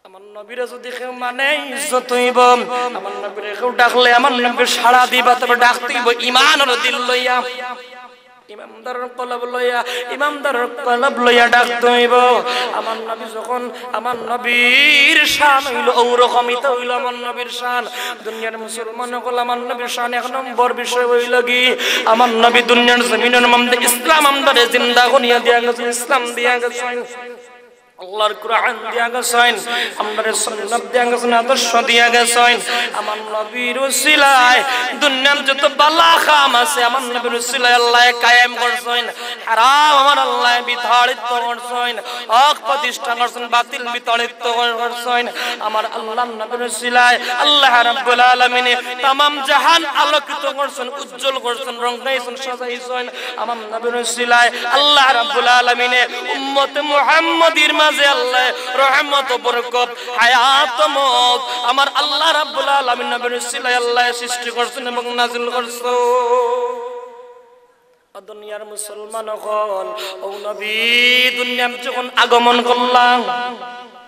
আমার নবীরে যদি কেউ মানে, ইজ্জত হইব। আমার নবীরে কেউ ডাকলে আমার নবীর সাড়া দিবা, তবে ডাকতে হইব ইমান আর দিল লইয়া, ইমানদারর কলব লইয়া, ইমানদারর কলব লইয়া ডাকতে হইব। আমার নবী যখন, আমার নবীর শান হইল ওরকম, ইতা হইল আমার নবীর শান। দুনিয়ার মুসলমান হকল, আমার নবীর শান এক নম্বর বিষয় হইল কি, আমার নবী দুনিয়ার জমিনের মধ্যে ইসলাম আমরারে জিন্দা করিয়া দিয়া গেছে, ইসলাম দিয়া গেছে। আল্লাহর কোরআন দিয়া গেছইন, আমরারে সুন্নাত দিয়া গেছইন, আদর্শ দিয়া গেছইন। আমার নবীর উসিলায় দুনিয়ার যত বালা কাম আছে, আমার নবীর উসিলায় আল্লায় কায়েম করছইন। হারাম আমার আল্লায় বিতাড়িত করছইন, হক প্রতিষ্ঠা করছইন, বাতিল বিতাড়িত করছইন। আমার আল্লাহর নবীর উসিলায় আল্লাহ রাব্বুল আলামিনে তামাম জাহান আলোকিত করছইন, উজ্জ্বল করছইন, রঙাইছইন, সাজাইছইন। আমার নবীর উসিলায় আল্লাহ রাব্বুল আলামিনে উম্মতে মুহাম্মদীর মাঝে আল্লাহ রহমত, বরকত, হায়াত, মওত আমার আল্লাহ রাব্বুল আলামিন নবীর উসিলায় আল্লাহ সৃষ্টি করছইন এবং নাজিল করছইন। ও দুনিয়ার মুসলমান অকল, ও নবী দুনিয়াত যখন আগমন করলাম,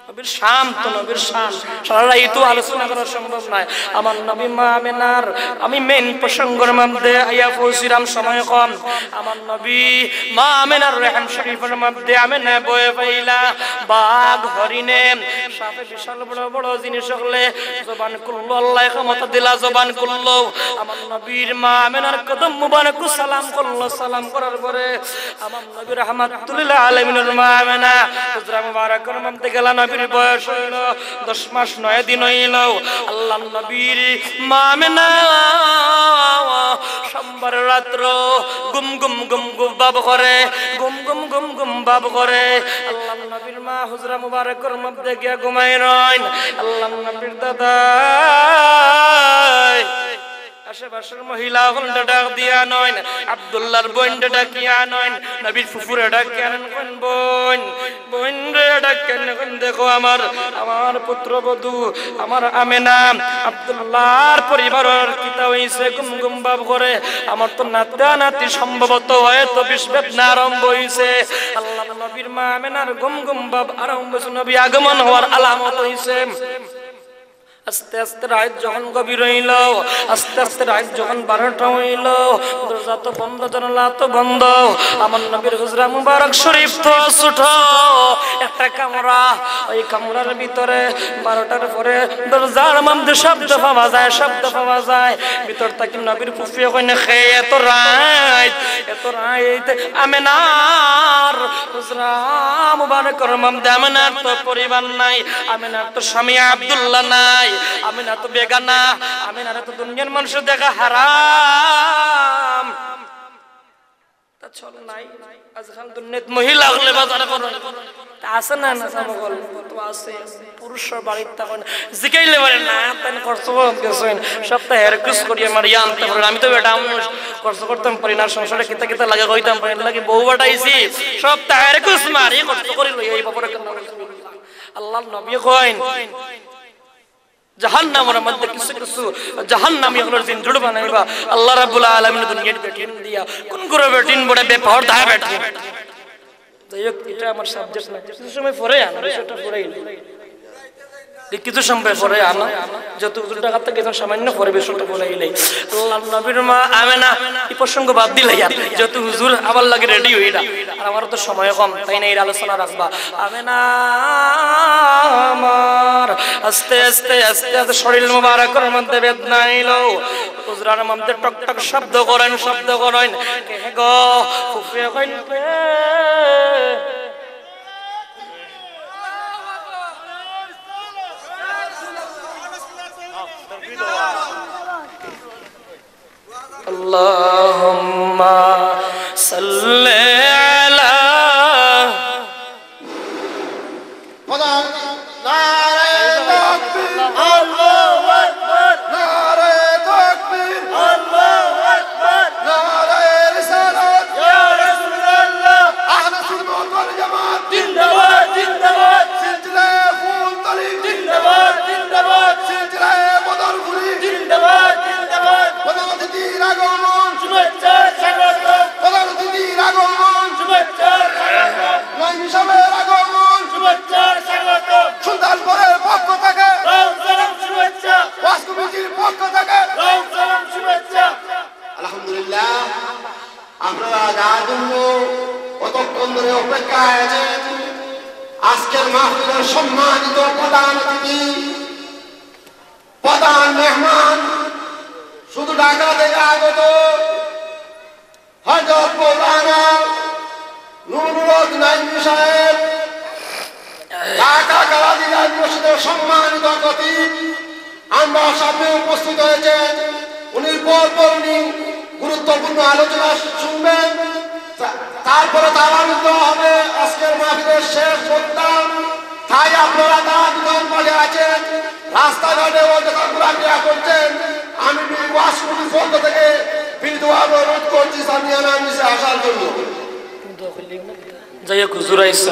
নবীর শান তো নবীর শান, সারা রাইত তো আলোচনা করা সম্ভব নয়। আমার নবী মা আমেনার, আমি মেইন প্রসঙ্গর মধ্যে আইয়া পৌঁছিলাম, সময় কম। আমার নবী মা আমেনার রেহেম শরীফের মধ্যে আমেনা বয়ে পাইলা বাঘ, হরিণে, সাপে, বিশাল বড় বড় জিনিস হকলে জবান খুললো, আল্লাহ ক্ষমতা দিলা, জবান খুললো। আমার নবীর মা আমেনার কদম মুবারক সালাম করলো, সালাম করার পরে আমার নবী রাহমাতুল্লিল আলামিনের মা আমেনা হুজরা মুবারকর মধ্যে গেলা। নবীর বয়স হইল দশ মাস নয় দিন হইল। আল্লাহর নবীর মা আমেনা সোমবার রাত্র ঘুম ঘুম ঘুম ঘুম ভাব করে, ঘুম ঘুম ঘুম ঘুম ভাব করে। আল্লাহর নবীর মা হুজরা মুবারকর মধ্যে গিয়া ঘুমাই রইন। আল্লাহর নবীর দাদা আশেপাশের মহিলা অকলরে ডাক দিয়া আনইন, আব্দুল্লাহর বইনরে ডাকিয়া আনইন, নবীর ফুফুরে ডাকিয়া আনইন, কইন, "বইন, বইন রে, ডাকিয়া আনইন, দেখো আমার, আমার পুত্রবধূ, আমার আমেনা, আব্দুল্লাহর পরিবারর কিতা হইছে, ঘুম ঘুম ভাব করে, আমার তো নাতা নাতি সম্ভবত হয়তো বিষবেদনা আরম্ভ হইছে।" আল্লাহর নবীর মা আমেনার ঘুম ঘুম ভাব আরম্ভ হইছে, নবী আগমন হওয়ার আলামত হইছে। আস্তে আস্তে রাইত যখন গভীর অইলো, আস্তে আস্তে রাইত যখন বারোটা অইলো, দরজা তো বন্ধ, জানালা তো বন্ধ, আমার নবীর হুজরা মুবারক শরীফ তো ছোট, একটা কামরা, ওই কামরার ভিতরে বারোটার পরে দরজার মধ্যে শব্দ পাওয়া যায়, শব্দ পাওয়া যায়। ভিতর থাকি নবীর ফুফুয়ে কইন, "কে এত রাইত, এত রাইত আমেনার হুজরা মুবারকর মধ্যে?" আমেনার তো পরিবার নাই, আমেনার তো স্বামী আব্দুল্লাহ নাই, আমেনা তো বেগানা, আমেনারে তো দুনিয়ার মানুষে দেখা হারাম। তা চল নাই, আজকাল দুনিয়াত মহিলা অকলে বাজার করে। তা আছে না, না, সব অকল তো আছে। পুরুষ বাড়িত তখন জিকাইলে পারে না, তাই খরচ করতে গেছেন। সপ্তাহে এর কুছ করিয়া মারিয়া আনতে পারেন। আমি তো বেটা মানুষ, খরচ করতাম পারি না, সংসারে কিতা কিতা লাগে কইতাম পারি না, লাগে বউ বাটাইছি, সপ্তাহে এর কুছ মারি খরচ করি লই এই বাপরে কেন? আল্লাহর নবী কইন, জাহান্নামের মধ্যে কিছু কিছু জাহান্নামী অকলর জিন জুড় বানাইবা আল্লাহ রাব্বুল আলামিন দুনিয়ার বেটিন দিয়া। কোন করে বেটিন বড় বেপর্দা বেটিন। যাই হোক, এটা আমার সাবজেক্ট না, কিছু সময় পরে আনো, বিষয়টা পরে এলো। এই কিছু সময় পরে আনো, যত হুজুর ঢাকা থেকে গেছেন, সামান্য পরে বিষয়টা পরে এলে আল্লাহর নবীর মা আমেনা এই প্রসঙ্গ বাদ দিলে আর যত হুজুর আবার লাগে রেডি হইলা, আর আমার তো সময় কম, তাই না? এর আলোচনা রাখবা। আমেনা আমার আস্তে আস্তে আস্তে আস্তে শরীর মোবারকর মধ্যে বেদনা আইলো। হুজরার মধ্যে টক টক শব্দ করেন, শব্দ করেন। "কে গো?" ফুফুয়ে কইন, "কে?" اللهم صل على। নারায়ে তাকবীর, আল্লাহু আকবার। নারায়ে তাকবীর, আল্লাহু আকবার। নারায়ে রিসালাত, ইয়া রাসূলুল্লাহ। আহলে সুন্নাত ওয়াল জামাত জিন্দাবাদ, জিন্দাবাদ। সিলসিলায়ে ফুলতলি জিন্দাবাদ, জিন্দাবাদ। সিলসিলায়ে বদরপুরি জিন্দাবাদ, জিন্দাবাদ। প্রধান অতিথির আগমন, শুভেচ্ছা স্বাগত। প্রধান অতিথির আগমন, শুভেচ্ছা স্বাগত। নাইম সাহেবের আগমন, শুভেচ্ছা স্বাগত। সুলতানপুরের পক্ষ থেকে, সালাম শুভেচ্ছা। ওয়াজ কমিটির পক্ষ থেকে, সালাম শুভেচ্ছা। আলহামদুলিল্লাহ, আপনারা যার জন্য কতক্ষণ ধরে অপেক্ষায় আছেন, আজকের মাহফিলের সম্মানিত প্রধান অতিথি, প্রধান মেহমান, শুধু ঢাকা থেকে আগত হযরত মাওলানা নুরুল হক নাইমি সাহেব, ঢাকা কালাদিঘাট মসজিদের সম্মানিত খতিব, আমরা সামনে উপস্থিত হয়েছেন। উনি পর পর উনি গুরুত্বপূর্ণ আলোচনা শুনবেন। তা-, তারপরে তারাবি দোয়া হবে। আজকের মাহফিলের শেষ বক্তা, তাই আপনারা তারাবি দোয়ার মাঝে আছেন, রাস্তাঘাটে অযথা ঘোরাফেরা করছেন। আমি ওয়াজ কমিটির পক্ষ থেকে বিনীতভাবে অনুরোধ করছি সামিয়ানার নিচে আসার জন্য। যাই হোক, হুজুর আইসো,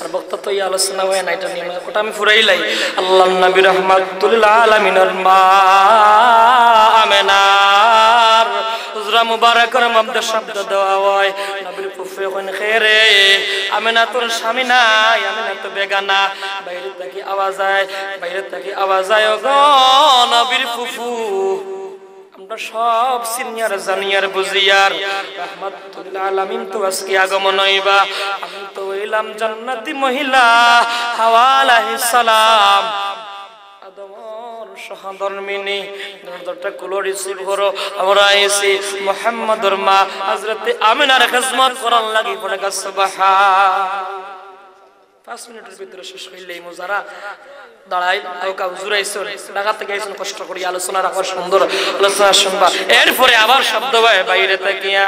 আর বক্তা তো এই আলোচনা হয় না, এটা নিয়ে ওটা আমি ফুরাইলাই। আল্লাহর নবী রহমাতুল আলামিনের মা আমেনার হুজরা মুবারকর মধ্যে শব্দ দেওয়া হয়। নবীর ফুফুয়ে কইন, "কে রে?" "আমেনা তোর স্বামী নাই, আমেনা তো বেগানা।" বাইরে থাকি আওয়াজ আয়, বাইরে থাকি আওয়াজ আয়, "ও গো নবীর ফুফু।" আমরা সব সিনিয়র জানিয়ার বুঝিয়ার রহমাতুল আলামিন তো আজকে আগমন হইবা। আমি তো হইলাম জান্নাতি মহিলা হাওয়া আলাইহিস সালাম। আদমর সহধর্মিনী, দরজাটা খুলো, রিসিভ করো। আমরা আইছি মুহাম্মদর মা হযরতে আমিনার খেদমত করার লাগি। পড়ে গা সুবহান। পাঁচ মিনিটের ভিতরে শেষ হইলে এই মুজারা দাঁড়াই, কাউকা হুজুর আইসুন, ঢাকা থেকে আইসুন, কষ্ট করি আলোচনা রাখবার, সুন্দর আলোচনা শুনবা। এরপরে আবার শব্দ হয় বাইরে থেকে,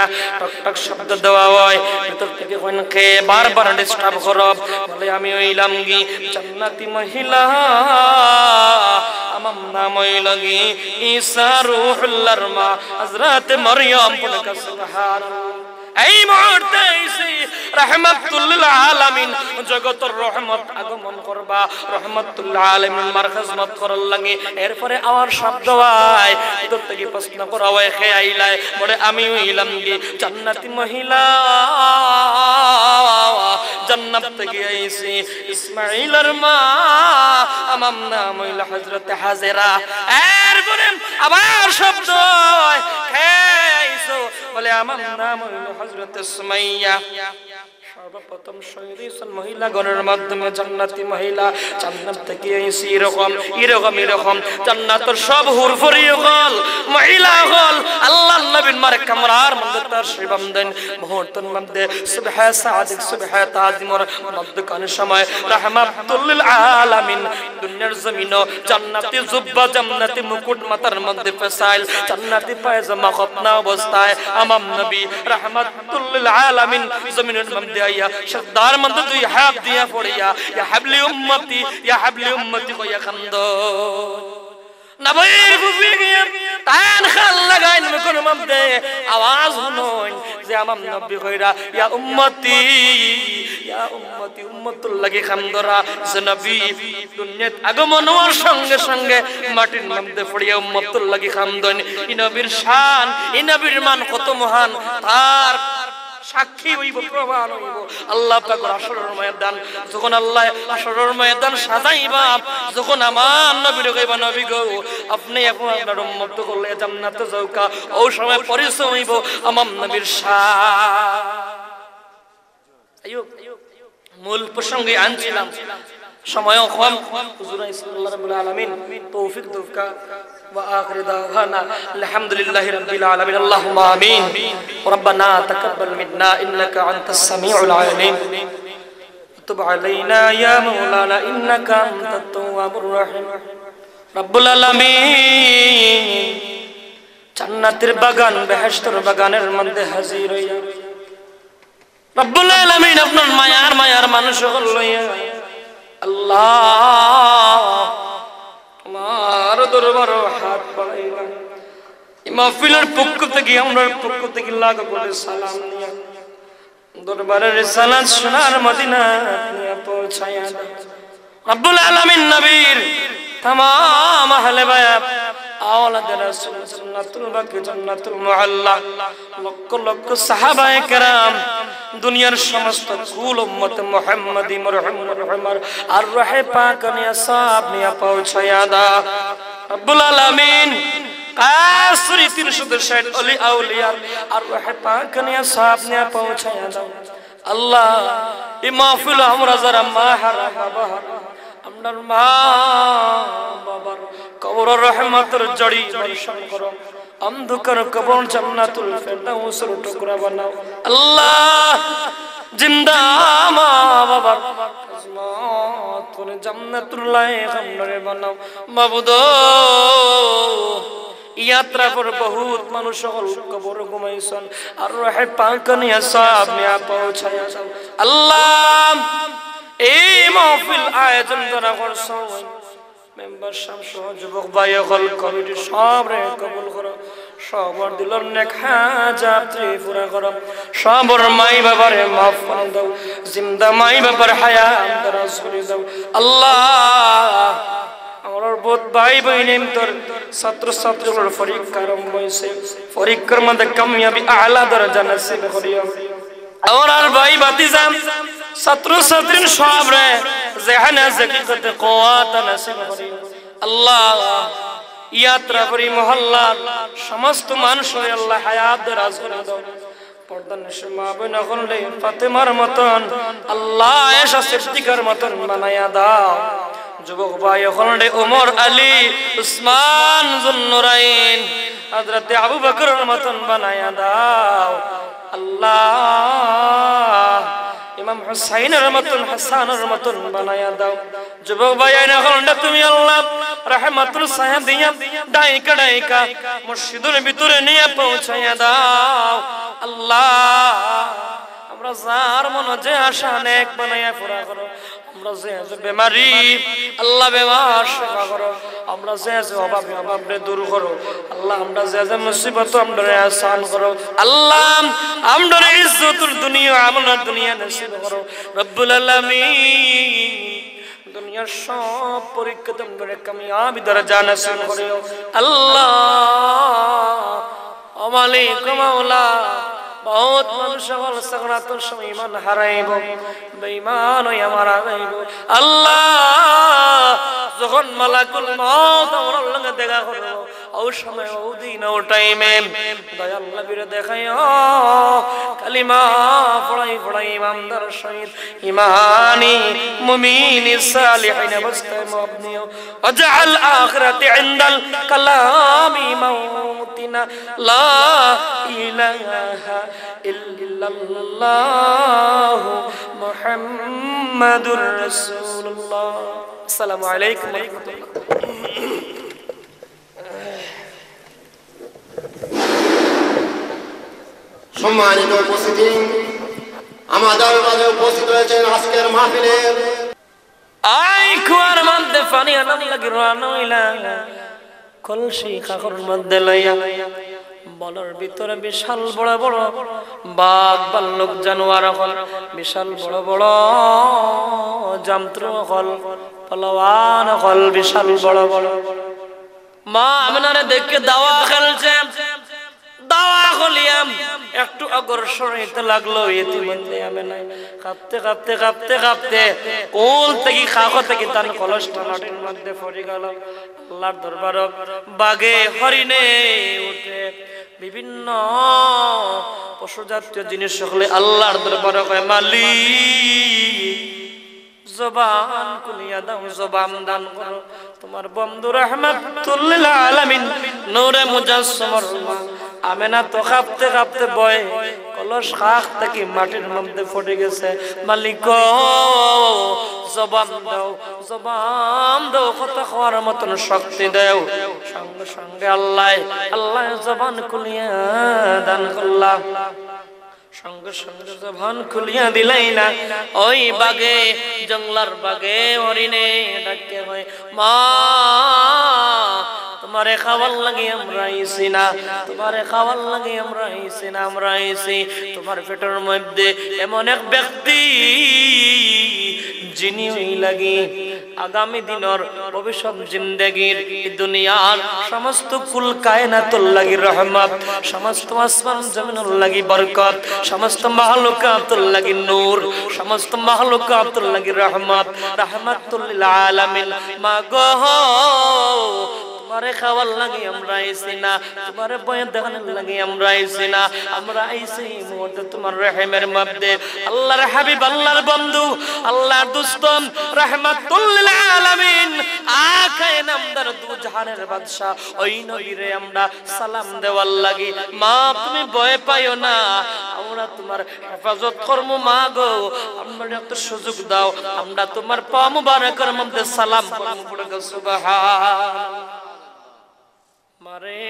টক টক শব্দ দেওয়া হয়, ভিতর থেকে কইন, "কে বারবার ডিস্টার্ব করো?" বলে, "আমি হইলাম কি জান্নাতি মহিলা, আমার নাম হইল কি ঈসা রুহুল্লাহর মা হযরত মরিয়ম।" পড়ে গা সুবহানাল্লাহ। এই মুহূর্তে আইছি রহমাতুল্লিল আলামিন, জগতর রহমত আগমন করবা, রহমাতুল্লিল আলামিন মার খেদমত করার লাগি। এরপরে আবার শব্দ হয়, ভিতর থেকে প্রশ্ন করা হয়, "কে আইলায়?" বলে, "আমি হইলাম কি জান্নাতি মহিলা, জান্নাত থাকি আইছি, ইসমাইলর মা আমার নাম অইল হযরত হাজেরা। এরপরে আবার শব্দ অয়, কে আইছো? বলে, আমার নাম অইল হযরত সুমাইয়া। সর্বপ্রথম সৈরিসন মহিলা গণের মাধ্যমে জান্নাতি মহিলা, জান্নাত থাকি আইছি এরকম, এরকম, এরকম। জান্নাতর সব হুরফরি অকল, মহিলা অকল, আল্লাহর নবীর মার কামরার মধ্যে তার শিবাম দেন। মুহূর্তর মধ্যে সুবহে সাদিক, সুবহে তাজিমর মধ্যখান সময় রাহমাতুল লিল আলামিন দুনিয়ার জমিনো জান্নাতি জুব্বা, জান্নাতি মুকুট মাথার মধ্যে পেছাইল, জান্নাতি পায়জামা খতনা অবস্থায় আমার নবী রাহমাতুল লিল আলামিন জমিনর মধ্যে আইয়া সিজদার মধ্যে দুই হাত দিয়া পড়িয়া, ইয়া হাবলি উম্মতি, ইয়া হাবলি উম্মতি কইয়া কান্দো। নবীর ফুফি গিয়া তান খাল লাগাইন মুখর মধ্যে, আওয়াজ হুনইন যে আমার নবী কইরা, ইয়া উম্মতি, ইয়া উম্মতি, উম্মতর লাগি কান্দরা। যে নবী দুনিয়াত আগমন অওয়ার সঙ্গে সঙ্গে মাটির মধ্যে পড়িয়া উম্মতর লাগি কান্দইন। ই নবীর শান, ই নবীর মান কত মহান, তার সাক্ষী অইবো, প্রমাণ অইবো আল্লাহ পাকর হাশরর ময়দান। যখন আল্লাহ হাশরর ময়দান সাজাইবা, যখন আমার নবীরে কইবা, নবী গো, আপনে এখন আপনার উম্মত অকলরে জান্নাতো যাউক্কা, অউ সময় পরিচয় অইবো আমার নবীর শান। আইও, মূল প্রসঙ্গে আনছিলাম, সময়ও কম। হুজুর আইছইন, আল্লাহ রাব্বুল আলামিন তৌফিক দেউক্কা। ওয়া আখিরু দাওয়ানা আলহামদুলিল্লাহি রাব্বিল আলামিন। আল্লাহুম্মা আমিন। রব্বানা তাকাব্বাল মিন্না ইন্নাকা আনতাস সামিউল আলিম। তুব আলাইনা ইয়া মাওলানা ইন্নাকা আনতাত তাওয়াবুর রহিম। রব্বুল আলামিন, জান্নাতের বাগান, বেহেশতর বাগানের মধ্যে হাজির অইয়া রব্বুল আলামিন আপনার মায়ার, মায়ার মানুষ অকল লইয়া আল্লাহ তোমার দরবারো হাত বাড়াইলাম। ই মাহফিলর পক্ষ থাকি, আমরার পক্ষ থাকি লাখ কোটি সালাম নিয়া দরবারের রিসালাত সোনার মদিনা নিয়া পৌঁছাইয়া দাও। রব্বুল আলামিন নবীর তামাম আহলে বায়াত, আওলাদে রাসূল, জান্নাতুল বাকি, জান্নাতুল মুআল্লা, লক্ষ লক্ষ সাহাবায়ে কেরাম, দুনিয়ার সমস্ত কুল উম্মতে মুহাম্মাদি মরহুম মরহুমার আর রহে পাক নিয়া সওয়াব নিয়া পৌঁছাইয়া দাও। রব্বুল আলামিন, কাসরি তিনশো ষাট অলি আউলিয়ার আর রহে পাক নিয়া সওয়াব নিয়া পৌঁছাইয়া দাও। আল্লাহ, ই মাহফিলো আমরা যারা মা হারা, বাবা হারা, আমরার মা বাবার কবরো রহমতর ঝড়ি বর্ষণ করো, অন্ধকার কবর জান্নাতুল ফেরদাউসর টুকরা বানাও। আল্লাহ, জিন্দা মা বাবার খেদমত করে জান্নাতুল লায়েক আমরারে বানাও। মাবুদ, ই যাত্রার পর বহুত মানুষ অকল কবরো ঘুমাইছইন, আর রহে পাক নিয়া সওয়াব নিয়া পৌঁছাইয়া দাও। আল্লাহ, এই মাহফিল আয়োজন যারা করছইন, মেম্বার সাব সহ যুবক ভাই অকল, কমিটি সবরে কবুল করো, সবর দিলর নেক হাজাত রে পুরা করো, সবর মাই বাবারে মাফ করে দাও, জিন্দা মাই বাবার হায়াত দারাজ করে দাও। আল্লাহ, আমরার বহুত ভাই বইন ইমতর ছাত্র ছাত্রীগুলোর পরীক্ষা আরম্ভ অইছে, পরীক্ষার মধ্যে কামিয়াবি আলা দরজা নসিব করিও। আমরার ভাই ভাতিজা ছাত্র ছাত্রীর সবরে জেহানে হাকিকতে কুওয়াত নসিব করিও। আল্লাহ, ই যাত্রার পর ই মহল্লার সমস্ত মানুষরে আল্লাহ হায়াত দারাজ করে দাও। পর্দার নিশি মা বইন অকলরে ফাতেমার মতন আল্লাহ, আয়েশা সিদ্দিকার মতন বানাইয়া দাও। যুবক ভাই অকলরে ওমর, আলী, উসমান, জুন্নুরাইন, হযরতে আবু বকরর মতন বানাইয়া দাও। আল্লাহ, ইমাম হুসাইনের মতন, হাসানের মতন বানাইয়া দাও। যুবক ভাই অকলরে তুমি আল্লাহ রহমতের ছায়া দিয়া ডাইকা ডাইকা মসজিদের ভিতরে নিয়া পৌঁছাইয়া দাও। আল্লাহ, আমরা যার মনে যে আশা নেক বানাইয়া পুরা করো। আমরা যে যে বেমারি, আল্লাহ বেমার সেবা করো। আমরা যে যে অভাবী, অভাবরে দূর করো। আল্লাহ, আমরা যে যে মুসিবত, আমরারে আসান করো। আল্লাহ, আমরারে ইজ্জতুল দুনিয়া, আমরার দুনিয়া নসিব করো। রব্বুল আলামিন, দুনিয়ার সব পরীক্ষাতে আমরারে কামিয়াবি দরজা নসিব করিও। আল্লাহ, ও মালিক, ও মাওলা, বহুত মানুষ অকল সাকরাতর সময় ইমান হারাইবো, বেইমান অইয়া মারা যাইবো। আল্লাহ, যখন মালাকুল মউত আমরার লগে দেখা করবো, অউ সময়, অউ দিন, অউ টাইমে দয়াল নবীরে দেখাইও। কালিমা পড়াই পড়াই ইমানদার শহীদ, ইমানি মুমিনি সালিহিন অবস্থায় মউত নিও। واجعل آخرة عند الكلام موتنا لا إله إلا الله محمد رسول الله. السلام عليكم ورحمة الله. সম্মানিত উপস্থিতি, আমাদের মাঝে উপস্থিত রয়েছেন আজকের মাহফিলের আই কুয়ার মধ্যে পানি আনার লাগি রওয়ানা অইলা। কলসি কাখর মধ্যে লইয়া বনর ভিতরে বিশাল বড় বড় বাঘ, ভাল্লুক, জানোয়ার অকল, বিশাল বড় বড় জন্তু অকল, পালোয়ান অকল, বিশাল বড় বড়। মা আমেনারে দেখে দাওয়া খেলছে, দাওয়া খুলিয়া একটু অগ্রসর অইতে লাগলো। ইতিমধ্যে আমেনা কাঁপতে কাঁপতে কাঁপতে কাঁপতে কোল থাকি, কাখ থাকি তান কলসটা মাটির মধ্যে পড়ি গেল। আল্লাহর দরবারো বাঘে, হরিণে, উটে, বিভিন্ন পশু জাতীয় জিনিস অকলে আল্লাহর দরবারো কয়, মালিক, জবান খুলিয়া দাও, জবান দান করো। তোমার বন্ধু রাহমাতুল লিল আলামিন নূরে মুজাসসমর মা আমেনা তো কাঁপতে কাঁপতে ভয়ে কলস কাখ থাকি মাটির মধ্যে পড়ি গেছে। মালিক গো, জবান দাও, জবান দাও, কথা কওয়ার মতন শক্তি দাও। সঙ্গে সঙ্গে আল্লাহ, আল্লাহ জবান খুলিয়া দান করলা। সঙ্গে সঙ্গে জবান খুলিয়া দিলাইলা। ওই বাঘে, জংলার বাঘে, হরিণে ডাকিয়া কয়, মা, তোমারে খাওয়ার লাগি আমরা আইছি না, তোমারে খাওয়ার লাগি আমরা আইছি না, আমরা আইছি তোমার পেটর মধ্যে এমন এক ব্যক্তি, যিনি অইলা গি আগামী দিনর ভবিষ্যৎ জিন্দেগির ই দুনিয়ার সমস্ত কুল কায়নাতর লাগি রহমত, সমস্ত আসমান জমিনর লাগি বরকত, সমস্ত মাহলুকাতর লাগি নূর, সমস্ত মাহলুকাতর লাগি রহমত, রাহমাতুল লিল আলামিন। মা গো, তোমারে খাওয়ার লাগি আমরা আইছি না, তোমারে ভয় দেখানোর লাগি আমরা আইছি না, আমরা আইছি এই মুহূর্তে তোমার রহমের মধ্যে। আল্লাহর হাবিব, আল্লাহর বন্ধু, আল্লাহর দুস্ত, রাহমাতুল লিল আলামিন, আকায়ে নামদার দু জাহানের বাদশা, ওই নবীরে আমরা সালাম দেওয়ার লাগি। মা, তুমি ভয় পাইও না, আমরা তোমার হেফাজত করমু। মা গো, আমরা একটা সুযোগ দাও, আমরা তোমার পা মুবারকর মধ্যে সালাম করমু। পড়ে গো সুবহান। মারে,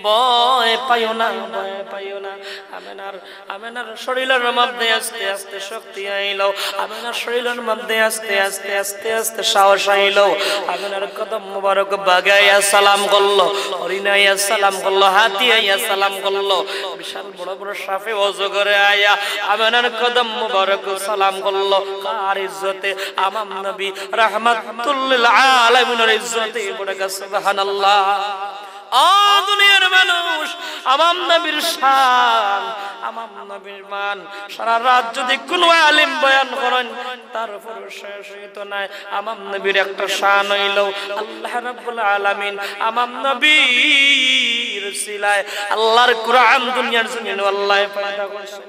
ভয় পাইও না, ভয় পাইও না। আমেনার, আমেনার শরীলর মধ্যে আস্তে আস্তে শক্তি আইলো। আমেনার শরীলর মধ্যে আস্তে আস্তে, আস্তে আস্তে সাহস আইলো। আমেনার কদম মুবারক বাঘে আইয়া সালাম করলো, হরিণে আইয়া সালাম করলো, হাতি আইয়া সালাম করলো। বিশাল বড় বড় সাপে অজগরে আইয়া আমেনার কদম মুবারক সালাম করলো। কার ইজ্জতে? আমার নবী রাহমাতুল লিল আলামিনের ইজ্জতে। পড়ে গো সুবহানাল্লাহ। ও দুনিয়ার মানুষ, আমার নবীর শান, আমার নবীর মান, সারা রাত যদি কোনো আলিম বয়ান করেন, তারপরে শেষ হইতো নায়। আমার নবীর একটা শান অইলো, আল্লাহ রাব্বুল আলামিন আমার নবীর উসিলায় আল্লাহর কোরআন দুনিয়ার জমিনো আল্লাহ পয়দা করছে।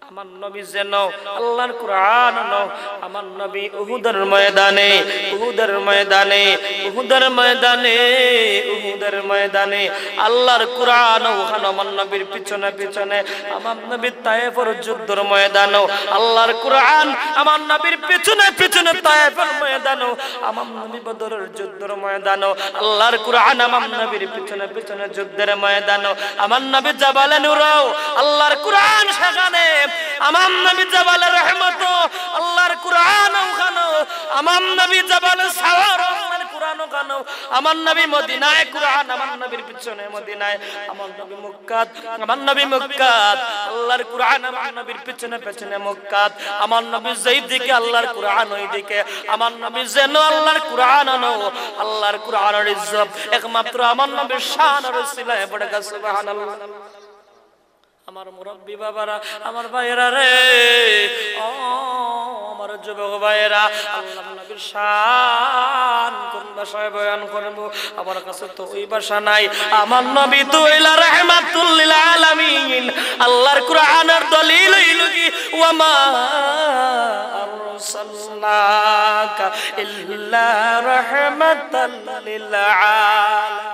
আমার নবী যেন আল্লাহর কোরআন অনো, আমার নবী উহুদের ময়দানে, উহুদের ময়দানে, উহুদের ময়দানে, উহুদের ময়দানে আল্লাহর কোরআন অনো, আমার নবীর পিছনে পিছনে, আমার নবী তায়েফের যুদ্ধর ময়দানো আল্লাহর কোরআন, আমার নবীর পিছনে পিছনে তায়েফের ময়দানো, আমার নবী বদরের যুদ্ধর ময়দানো আল্লাহর কোরআন, আমার নবীর পিছনে পিছনে যুদ্ধের ময়দানো, আমার নবী জাবালে নূরো আল্লাহর কোরআন সেখানে, আমার নবী জাবালে রহমতো আল্লাহর কোরআন ওখানো, আমার নবী জাবালে সাওয়ারো আল্লাহর কোরআন ওখানো, আমার নবী মদিনায় কোরআন, আমার নবীর পিছনে মদিনায়, আমার নবী মক্কাত, আমার নবী মক্কাত, আল্লাহর কোরআন আমার নবীর পিছনে পিছনে মক্কাত, আমার নবী যেই দিকে আল্লাহর কোরআন ওই দিকে, আমার নবী যেন আল্লাহর কোরআন অনো, আল্লাহর কোরআনের ইজ্জত একমাত্র আমার নবীর শানের উসিলায়। পড়ে গো সুবহানাল্লাহ। আমার মুরব্বী বাবারা, আমার ভাইয়েরা রে, ও আমার যুবক ভাইয়েরা, আল্লাহর নবীর শান কোন ভাষায় বয়ান করব? আমার কাছে তো ওই ভাষা নাই। আমার নবী তো অইলা রাহমাতুল লিল আলামিন। আল্লাহর কোরআনের দলিল অইল কি, "ওয়া মা আরসালনাকা ইল্লা রাহমাতাল লিল আলামিন।"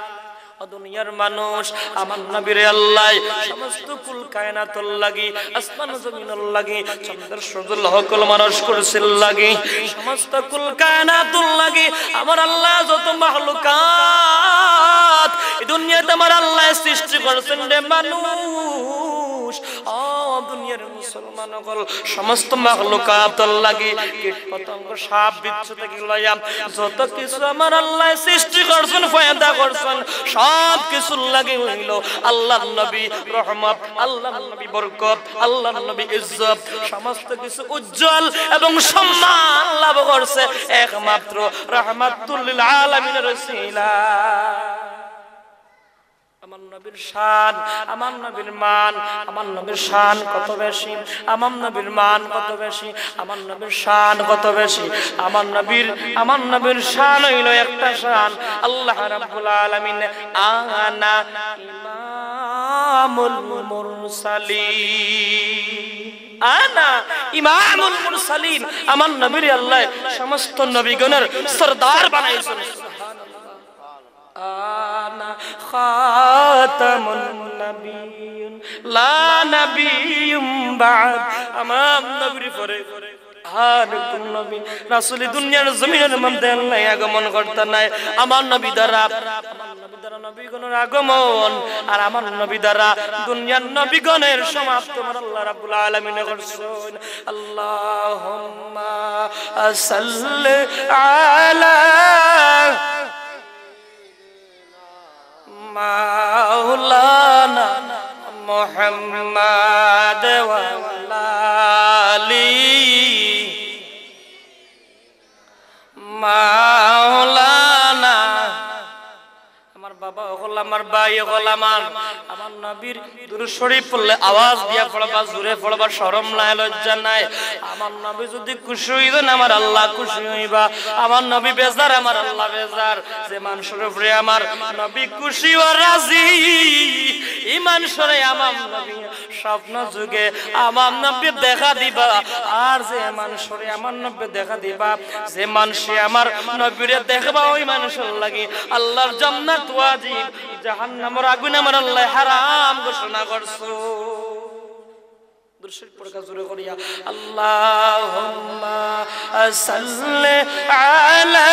ও দুনিয়ার মানুষ, আমার নবীরে আল্লাহ সমস্ত কুল কায়নাতর লাগি, আসমান জমিনর লাগি, চন্দ্র সূর্য লহকল মানস করছিল লাগি, সমস্ত কুল কায়নাতর লাগি আমার আল্লাহ যত মাখলুকাত এই দুনিয়াত আমার আল্লাহ সৃষ্টি করছেন রে মানুষ, ও দুনিয়ার মুসলমান অকল, সমস্ত মাখলুকাতর লাগি, কীট পতঙ্গ, সাপ বিচ্ছু থাকি লইয়া যত কিছু আমার আল্লাহ সৃষ্টি করছেন, পয়দা করছেন, সব কিছুর লাগি অইল আল্লাহর নবী রহমত, আল্লাহর নবী বরকত, আল্লাহর নবী ইজ্জত, সমস্ত কিছু উজ্জ্বল এবং সম্মান লাভ করছে একমাত্র রাহমাতুল লিল আলামিনের উসিলা। আমার নবীর শান, আমার নবীর মান, আমার নবীর শান কত বেশি, আমার নবীর মান কত বেশি, আমার নবীর শান কত বেশি। আমার নবীর, আমার নবীর শান অইল একটা শান। আল্লাহ রাব্বুল আলামিন, "আনা ইমামুল মুরসালিন।" আনা ইমামুল মুরসালিন। আমার নবীরে আল্লাহ সমস্ত নবীগণের সর্দার বানাইছেন। আনা খাতামুন নাবিয়্যিন লা নাবিয়্যুম বাদ। আমার নবীর পরে আর কোন নবী রাসূল দুনিয়ার জমিনের মধ্যে আল্লাহ আগমন করতা নায়। আমার নবী দ্বারা, আমার নবী দ্বারা নবীগণের আগমন, আর আমার নবী দ্বারা দুনিয়ার নবীগণের সমাপ্তি আমার আল্লাহ রাব্বুল আলামিনে করছেন। আল্লাহুম্মা সাল্লি আলা মাওলানা মুহাম্মাদ ওয়া আলা আলি মাওলানা। আমার বাবা অকল, আমার ভাই অকল, আমার, আমার নবীর দুরূদ শরীফ পড়লে আওয়াজ দিয়া পড়বা, জোরে পড়বা, শরম নাই, লজ্জা নাই। আমার নবী যদি খুশি অইতেন, আমার আল্লাহ খুশি অইবা। আমার নবী বেজার, আমার আল্লাহ বেজার। যে মানুষর উপরে আমার নবী খুশি ও রাজি, ই মানুষরে আমার নবী স্বপ্ন যুগে আমার নবী দেখা দিবা। আর যে মানুষরে আমার নবী দেখা দিবা, যে মানষে আমার নবীরে দেখবা, ওই মানুষর লাগি আল্লাহর জান্নাত ওয়াজিব, জাহান্নামর আগুন আমার আল্লাহ হারাম ঘোষণা করছো। দুরূদ শরীফ পড়ে জোরে করিয়া, আল্লাহুম্মা সাল্লি আলা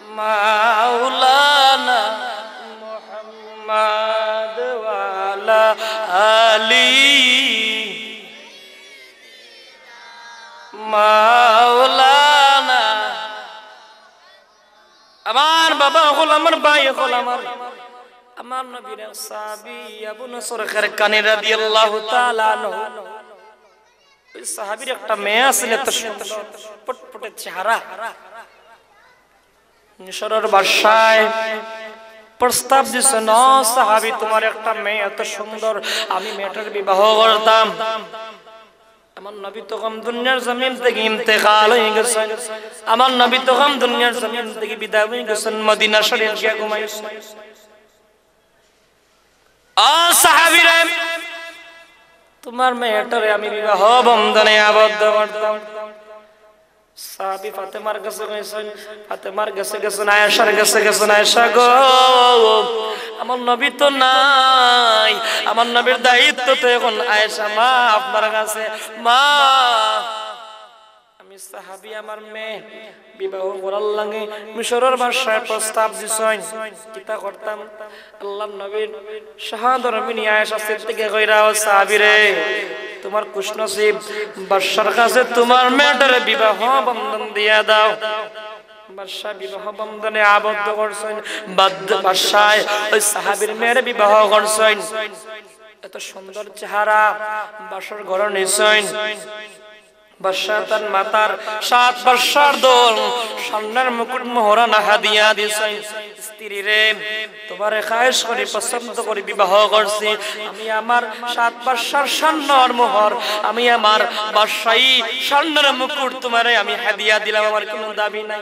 মাওলানা মুহাম্মাদ ওয়া আলা আলি মাওলানা। আমার বাবা অকল, আমার ভাই অকল, আমার, আমার নবীর এক সাহাবী আবু নসর খেরকানি রাদিয়াল্লাহু তাআলা আনহু। ওই সাহাবীর একটা মেয়ে আছিল, এত সুন্দর, পটপটে চেহারা। মিশরের বাদশায় প্রস্তাব দিছেন, "ও সাহাবী, তোমার একটা মেয়ে এত সুন্দর, আমি মেয়েটার বিবাহ করতাম।" আমার নবী তখন দুনিয়ার জমিন থেকে ইন্তেকাল হয়ে গেছেন। আমার নবী তখন দুনিয়ার জমিন থেকে বিদায় হয়ে গেছেন, মদিনা শরীফ গিয়া ঘুমাইছেন। "ও সাহাবীরা, তোমার মেয়েটারে আমি বিবাহ বন্ধনে আবদ্ধ করতাম।" সাহাবী ফাতেমার গেছে গেছেন, ফাতেমার গেছে গেছেন, আয়েশার গেছে গেছেন, "আয়েশা গো, আমার নবী তো নাই, আমার নবীর দায়িত্ব তো এখন আয়েশা মা আপনার কাছে। মা, আমি সাহাবী, আমার মেয়ে বিবাহ করার লাগি মিশরের বাদশায় প্রস্তাব দিছইন, কিতা করতাম?" আল্লাহর নবীর শাহাদর মিনি আয়েশা সিদ্দিকা কইরা, "ও সাহাবীরে, তোমার খুশনসিব, বাদশার কাছে তোমার মেয়েটারে বিবাহ বন্ধন দিয়া দাও।" বাদশা বিবাহ বন্ধনে আবদ্ধ করছেন, বাদ-, বাদশায় ওই সাহাবীর মেয়েরে বিবাহ করছেন। এত সুন্দর চেহারা, বাসর ঘর নিছইন। বাদশা তার মাতার সাত বাদশার দল স্বর্ণের মুকুট মোহরানা হাদিয়া দিছইন। স্ত্রী রে, তুমারে খায়েশ করি, পছন্দ করি বিবাহ করছি। আমি আমার সাত বাদশার স্বর্ণর মোহর, আমি আমার বাদশাহী স্বর্ণর মুকুট তুমারে আমি হাদিয়া দিলাম, আমার কুনু দাবি নাই।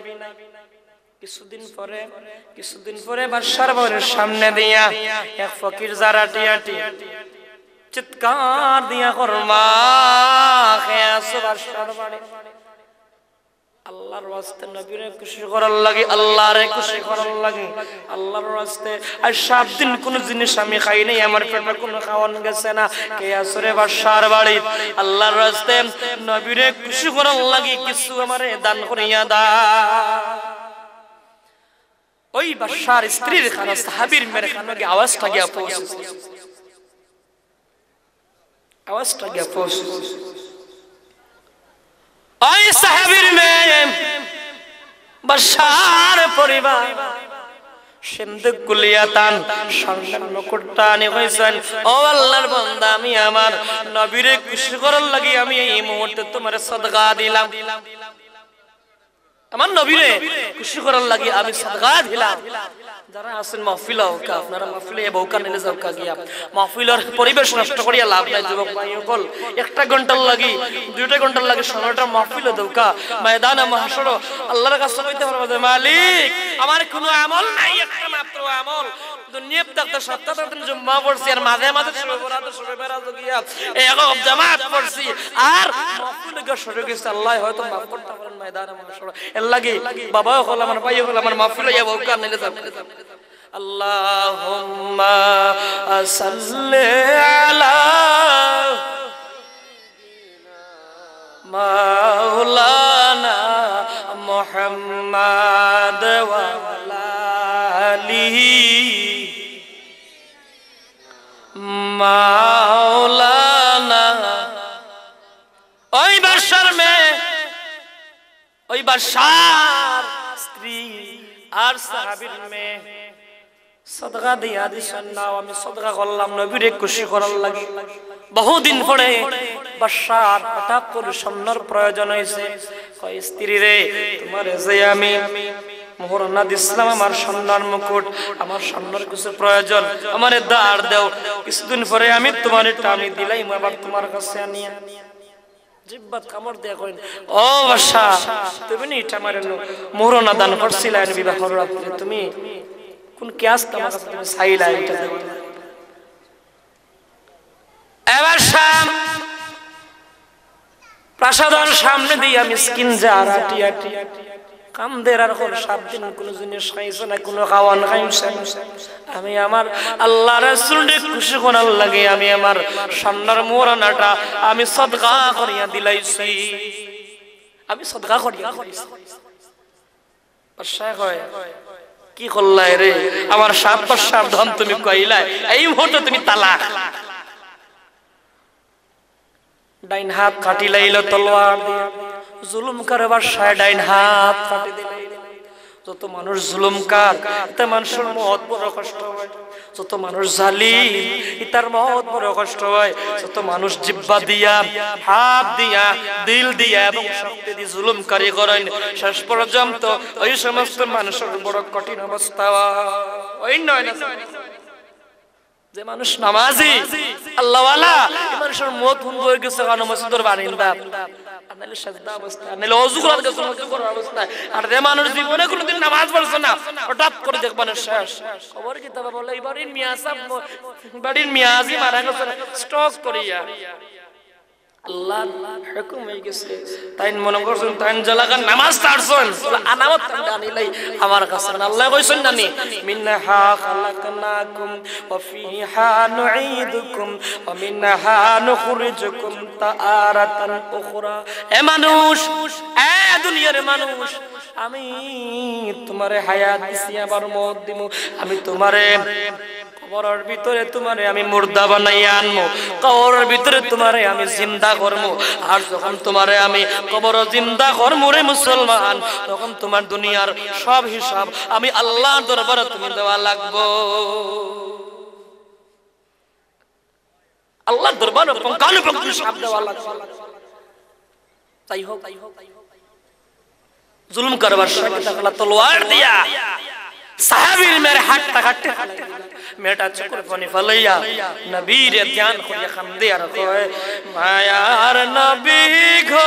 কিছুদিন পরে, কিছুদিন পরে বাদশার বাড়ির সামনে দিয়া এক ফকির যার আটি আটি, চিৎকার দিয়া কর, "মা, কে আছো বাদশার বাড়ি?" আল্লাহর ওয়াস্তে নবীরে খুশি করার লাগি, আল্লাহরে খুশি করার লাগি, আল্লাহর ওয়াস্তে আইজ সাত দিন কুনু জিনিস আমি খাই নাই, আমার পেটো কুনু খাওয়ান গেছে না। কে আছো রে বাদশার বাড়িত? আল্লাহর ওয়াস্তে নবীরে খুশি করার লাগি কিছু আমারে দান করিয়া দা। ওই বাদশার স্ত্রীর কানো, সাহাবীর মেয়ের কানো গিয়া আওয়াজটা গিয়া পৌঁছেছে। আওয়াজটা গিয়া পৌঁছেছে। ওই সাহাবীর মেয়ে, বাদশার পরিবার, সিন্দুক খুলিয়া তান স্বর্ণের মুকুটটা আনি কইছইন, "ও আল্লাহর বান্দা, আমি আমার নবীরে খুশি করার লাগি আমি এই মুহূর্তে তুমারে সদকা দিলাম।" আমার নবীরে খুশি করার লাগি আমি সদকা দিলাম। যারা আছইন মাহফিলো আউক্কা, আপনারা মাহফিলো আইয়া বউক্কা নাইলে যাউক্কা গিয়া। মাহফিলর পরিবেশ নষ্ট করিয়া লাভ নাই, যুবক ভাই অকল। একটা ঘন্টার লাগি, দুইটা ঘন্টার লাগি সময়টা মাহফিলো দেউক্কা। ময়দানে মাহশরো আল্লাহর কাছে কইতা পারবা যে, "মালিক, আমার কুনু আমল নাই, একটা মাত্র আমল।" দুনিয়াত থাকতে সপ্তাহ থাকতে জুম্মা পড়ছি, আর মাঝে মাঝে শবে বরাত, শবে বরাত গিয়া এক জামাত পড়ছি, আর মাহফিল গিয়া শুরু গেছে, আল্লাহ হয়তো মাফ করতে পারেন ময়দানে মাহশর। এর লাগি বাবা অকল, আমার ভাই অকল, আমার মাহফিল আইয়া বউক্কা নাইলে যাউক্কা। আল্লাহুম্মা সাল্লি আলা মাওলানা মুহাম্মাদ ওয়া আলা আলিহি মাওলানা। ওই বাদশার মেয়ে, ওই বাদশার স্ত্রী আর সাহাবীর মেয়ে সদকা দিয়া দিছইন, "নাও, আমি সদকা করলাম নবীরে খুশি করার লাগি।" বহুদিন পরে বাদশার হঠাৎ করি স্বর্ণর প্রয়োজন অইছে। কয়, "স্ত্রী রে, তুমারে যে আমি মোহরানা দিছলাম, আমার স্বর্ণর মুকুট, আমার স্বর্ণর কিছু প্রয়োজন, আমারে ধার দেও, কিছুদিন পরে আমি তুমারে ইটা আমি দিলাইমু আবার তুমার কাছে আনিয়া।" জিব্বাত কামড় দিয়া কইন, "ও বাদশা, তুমি নি ইটা আমারে মোহরানা দান করছিলায় বিবাহর রাত্রে, তুমি কুন কিয়াস আমার কাছে তুমি চাইলায় ইটা দেও?" এবার শাম, প্রাসাদর সামনে দিয়া মিসকিন যার আটি আটি, কান্দের আর কর, সাত দিন কুনু জিনিস খাইছে না, কুনু খাওয়ান খাইছে না। আমি আমার আল্লাহ রাসূলরে খুশি করার লাগি আমি আমার স্বর্ণর মোহরানাটা আমি সদকা করিয়া দিলাইছি, আমি সদকা করিয়া দিলাইছি। বাদশায় কয়, "কি করলায় রে? আমার সাত বাদশার ধন তুমি খাইলায়, এই মুহূর্তে তুমি তালাক।" ডাইন হাত কাটিলাইল তলোয়ার দিয়া। জুলুমকার বাদশায় ডাইন হাত কাটি দিল। যত মানুষ জুলুমকার, এতে মানুষর মহৎ বড় কষ্ট হয়। যত মানুষ জালিম, ইতার মহৎ বড় কষ্ট হয়। যত মানুষ জিব্বা দিয়া, হাত দিয়া, দিল দিয়া এবং শক্তি দিয়া জুলুমকারী করেন, শেষ পর্যন্ত ওই সমস্ত মানুষর বড় কঠিন অবস্থা হয়। ওই নয় না? যে মানুষ নামাজি, আল্লাহওয়ালা, এই মানুষর মউত হুনবো অই গেছে কানো মসজিদর বারিন্দাত। আর নাইলে সেজদা অবস্থায়, আর নাইলে অজু করার গেছে, অজু করার অবস্থায়। আর যে মানুষ জীবনে কোনোদিন নামাজ পড়ছে না, হঠাৎ করি দেখবা না শেষ। খবর কিতাবে বলে, "এই বাড়ির মিয়া সাব ম-, বাড়ির মিয়া আজি মারা গেছে stroke করিয়া।" আল্লাহর হুকুম অই গেছে। তাইন মনে করছইন, তাইন যেলাখান নামাজ ছাড়ছইন, বলে, "আনামত আমি জানি নাই, আমার কাছে না।" আল্লায় কইছইন না নি, "মিনহা খালাকনাকুম ওয়া ফিহা নুঈদুকুম ওয়া মিনহা নুখরিজুকুম তারাতান উখরা।" এ মানুষ, এ দুনিয়ার মানুষ, আমি তুমারে হায়াত দিছি, আবার মউত দিমু। আমি তুমারে কবরর ভিতরে তুমারে আমি মুর্দা বানাইয়া আনমু, কবরর ভিতরে তুমারে আমি জিন্দা করমু। আর যখন তুমারে আমি কবরো জিন্দা করমু রে মুসলমান, তখন তুমার দুনিয়ার সব হিসাব আমি আল্লাহর দরবারে তুমি দেওয়া লাগবো। আল্লাহর দরবারে পুঙ্খানুপুঙ্খ হিসাব দেওয়া লাগবো। যাই হোক, জুলুমকার বাদশা কিতা করলা, তলোয়ার দিয়া সাহাবীর মেয়ের হাতটা কাটতে ফালাই দিলা। মেয়েটা চকুর পানি ফালাইয়া নবীরে ধ্যান করিয়া কান্দে আর কয়, "মায়ার নবী গো,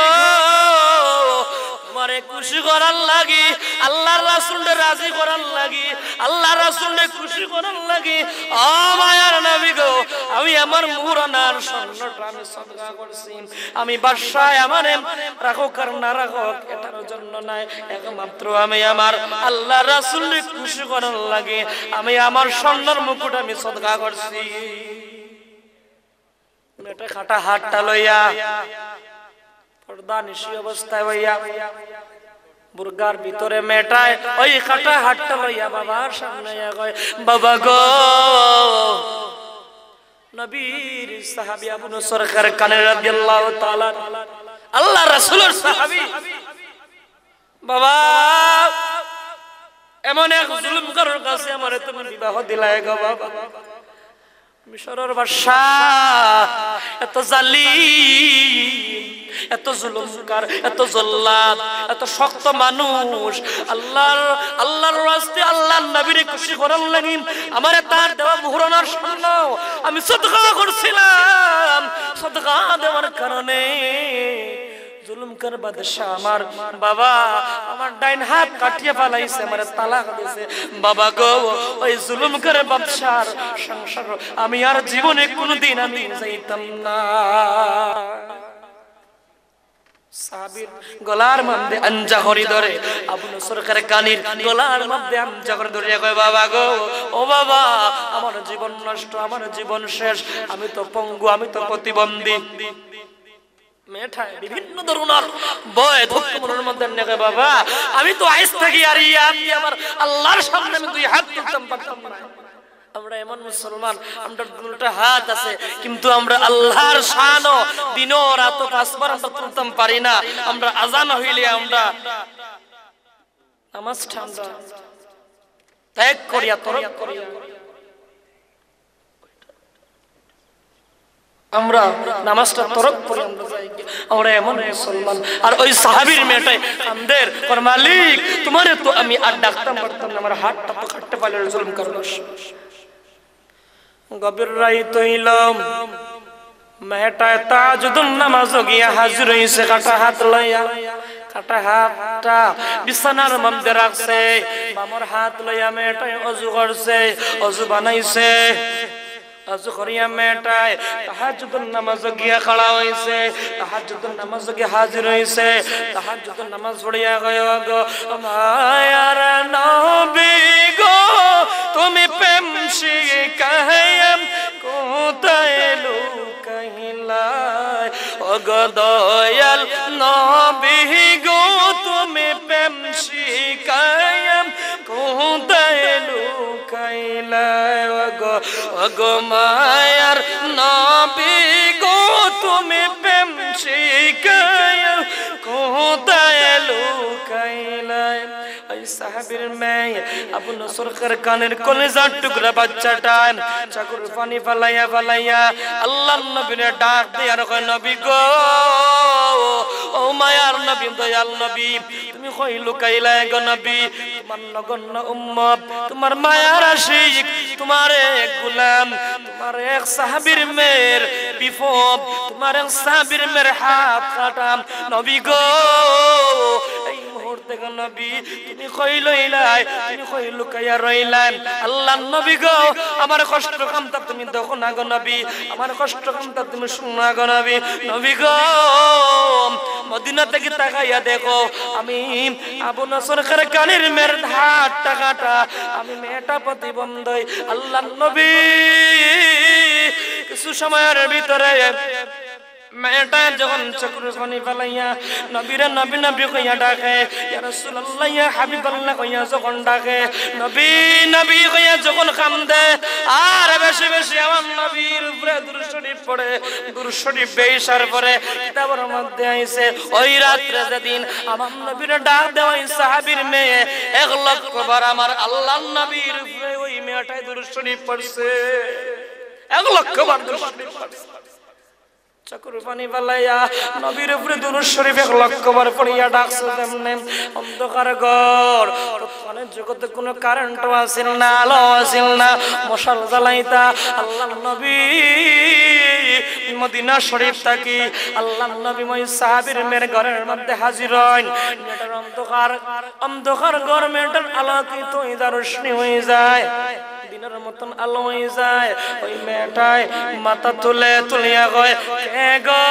তোমারে খুশি করার লাগি, আল্লাহর রাসূলরে রাজি করার লাগি, আল্লাহর রাসূলরে খুশি করার লাগি, ও মায়ার নবী গো, আমি আমার মুহরানার স্বর্ণটা আমি সদকা করছি। আমি বাদশায় আমারে রাখুক আর না রাখুক, এটার জন্য নাই, একমাত্র আমি আমার আল্লাহর রাসূলরে খুশি করার লাগি আমি আমার স্বর্ণর মুকুট আমি সদকা করছি।" মেয়েটা কাটা হাতটা লইয়া, পর্দা নিশি অবস্থায় হইয়া, বুরকার ভিতরে মেয়েটায় ওই কাটা হাতটা লইয়া বাবার সামনে আইয়া কয়, "বাবা গো।" নবীর সাহাবী আবু নসর খারকানী রাদিয়াল্লাহু তাআলা, আল্লাহর রাসূলের সাহাবী, "বাবা, এমন এক জুলুমকারীর কাছে আমারে তুমি বিবাহ দিলায় গো বাবা। মিশরের বাদশা, এত জালিম, এত জুলুমকার, এত জল্লাদ, এত শক্ত মানুষ। আল্লাহর, আল্লাহর ওয়াস্তে আল্লাহর নবীরে খুশি করার লাগি আমারে তার দেওয়া মুহরানার স্বর্ণ আমি সদকা করছিলাম। সদকা দেওয়ার কারণে জুলুমকার বাদশা আমার বাবা, আমার ডাইন হাত কাটিয়া ফালাইছে, আমারে তালাক দিছে। বাবা গো, ওই জুলুমকার বাদশার সংসার আমি আর জীবনে কোনোদিন আমি যাইতাম না।" সাহাবীর গলার মধ্যে আঞ্জা করি ধরে, আবু নসর খারকানীর গলার মধ্যে আঞ্জা করি ধরিয়া কয়, "বাবা গো, ও বাবা, আমার জীবন নষ্ট, আমার জীবন শেষ, আমি তো পঙ্গু, আমি তো প্রতিবন্ধী।" মেয়েটায় বিভিন্ন ধরনের ভয়, দুঃখ মনের মধ্যে নিয়ে কয়, "বাবা, আমি তো আইজ থাকি আর ইয়া আমি আমার আল্লাহর সামনে আমি দুই হাত তুলতাম পারতাম না।" আমরা এমন মুসলমান, আমরা দুইটা হাত আছে, কিন্তু আমরা আল্লাহর শানও দিনও রাতও পাঁচবার আমরা তুলতাম পারি না। আমরা আজান হইলে আমরা নামাজটা আমরা ত্যাগ করিয়া, তরক করিয়া, আমরা নামাজটা তরক করি, আমরা যাই গিয়া। আমরা এমন মুসলমান। আর ওই সাহাবীর মেয়েটায় কান্দের, কর, "মালিক, তোমারে তো আমি আর ডাকতাম পারতাম না, আমার হাতটা তো কাটতে পারলে জুলুম করলো।" গভীর রাইত অইল, মেয়েটায় তাহাজ্জুদর নামাজো গিয়া হাজির অইছে, কাটা হাত লইয়া। কাটা হাতটা বিছানার মধ্যে রাখছে, বামর হাত লইয়া মেয়েটায় অজু করছে, অজু বানাইছে। অজু করিয়া মেয়েটায় তাহাজ্জুদর নামাজো গিয়া খাড়া অইছে, তাহাজ্জুদর নামাজো গিয়া হাজির অইছে, তাহাজ্জুদর নামাজ পড়িয়া কয়, "গো মায়ার নবী গো, তুমি প্রেম শিখাইয়া কোথায় লুকাইলায়? ও গো দয়াল নবী গো, তুমি প্রেম শিখাইয়া কোথায় লুকাইলায়? ও গো, ও গো মায়ার নবী গো, তুমি প্রেম শিখাইয়া কোথায় লুকাইলায়?" ওই সাহাবীর মেয়ে আবু নসর খারকানীর কলিজার টুকরা বাচ্চাটা চকুর পানি ফালাইয়া ফালাইয়া আল্লাহর নবীরে ডাক দিয়া আর কয়, "নবী গো, ও মায়ার নবী, দয়াল নবী, তুমি কই লুকাইলায় গো নবী? তোমার নগণ্য উম্মত, তোমার মায়ার আশিক, তোমার এক গোলাম, তোমার এক সাহাবীর মেয়ের বিপদ, তোমার এক সাহাবীর মেয়ের হাত কাটা, নবী গো, এই মুহূর্তে গো নবী, তুমি কই লইলায়, তুমি কই লুকাইয়া রইলায়? আল্লাহর নবী গো, আমার কষ্ট কান্তা তুমি দেখো না গো নবী, আমার কষ্ট কান্তা তুমি শুনো না গো নবী, নবী গো।" মদিনা থাকি তাকাইয়া দেখো, আমি আবু নসর খারকানীর মেয়ের হাতটা কাটা, আমি মেয়েটা প্রতিবন্ধী। আল্লাহর নবী কিছু সময়ের ভিতরে মেয়েটা যখন চকুর পানি ফালাইয়া নবীরে নবী নবী কইয়া ডাকে, "ইয়া রাসূলুল্লাহ, ইয়া হাবিবাল্লাহ" কইয়া যখন ডাকে, "নবী, নবী" কইয়া যখন কান্দে, আর বেশি বেশি আমার নবীর উপরে দুরূদ শরীফ পড়ে, দুরূদ শরীফ বেশি পড়ে। কিতাবর মধ্যে আইছে, ওই রাত্রে যেদিন আমার নবীরে ডাক দেওয়া ওই সাহাবীর মেয়ে, এক লক্ষ বার আমার আল্লাহর নবীর উপরে ওই মেয়েটায় দুরূদ শরীফ পড়ছে, এক লক্ষ বার দুরূদ শরীফ পড়ছে। চকুর পানি ফালাইয়া নবীর উপরে দুরূদ শরীফ এক লক্ষ বার পড়িয়া ডাকছে যেমনে। অন্ধকার ঘর, তৎকালীন জগতে কোনো কারেন্টও আছিল না, আলো আছিল না, মশাল জ্বালাইতা। আল্লাহর নবী মদিনা শরীফ থাকি আল্লাহর নবী ওই সাহাবীর মেয়ের ঘরের মধ্যে হাজির হইন। মেয়েটার অন্ধকার, অন্ধকার ঘর মেয়েটার আলোকিত হয়ে যায়, রোশনি হয়ে যায়, দিনের মতন আলো হয়ে যায়। ওই মেয়েটায় মাথা তুলে তুলিয়া কয়, "কে গো,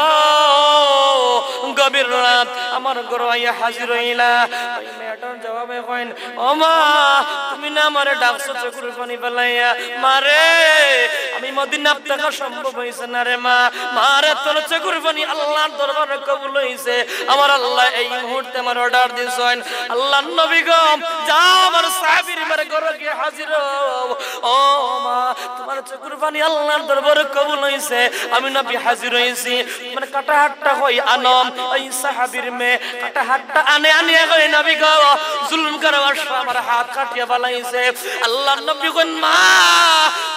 গভীর রাত আমার ঘরো আইয়া হাজির হইলা?" ওই মেয়েটার জবাবে কইন, "ও মা, তুমি না আমারে ডাকছো চকুর পানি ফালাইয়া? মারে, আমি মদিনা থাকা সম্ভব হইছে না রে মা। মারে, তোর চকুর পানি আল্লাহর দরবারে কবুল হইছে। আমার আল্লাহ এই মুহূর্তে আমার অর্ডার দিছইন, আল্লাহর নবী গো, যাও আমার সাহাবীর মেয়ের ঘরো গিয়া হাজির হও। ও মা, তোমার চকুর পানি আল্লাহর দরবারে কবুল হইছে, আমি নবী হাজির হইছি।" মানে কাটা হাতটা কই আনো, ওই সাহাবীর মেয়ে কাটা হাতটা আনে, আনিয়া কই, "নবী গো, জুলুম করো, আমার হাত কাটিয়া ফালাইছে।" আল্লাহর নবী কইন, "মা,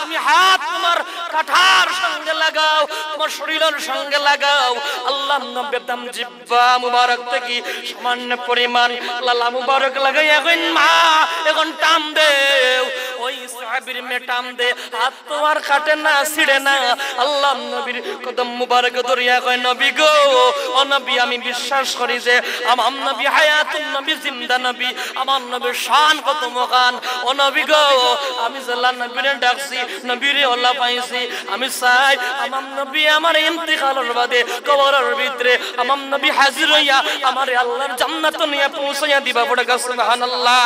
তুমি হাত তোমার কাটার সঙ্গে লাগাও, তোমার শরীরের সঙ্গে লাগাও।" আল্লাহর নবীর দাম জিব্বা মুবারক থাকি সামান্য পরিমাণ লালা মুবারক লাগাইয়া কইন, "মা, এখন টান দেও।" ওই সাহাবীর মেয়ে টান দে, হাত তো আর কাটে না, ছিঁড়ে না। আল্লাহর নবীর কদম মুবারক ধরিয়া কয়, "নবী গো, ও নবী, আমি বিশ্বাস করি যে আমার নবী হায়াতুন নবী, জিন্দা নবী, আমার নবীর শান কত মহান। ও নবী গো, আমি যেলা নবীরে ডাকছি, নবীরে ওলা পাইছি। আমি চাই আমার নবী আমার ইন্তিকালর বাদে কবরর ভিতরে আমার নবী হাজির হইয়া আমারে আল্লাহর জান্নাত নিয়া পৌঁছাইয়া দিবা।" পড়ে গা সুবহানাল্লাহ।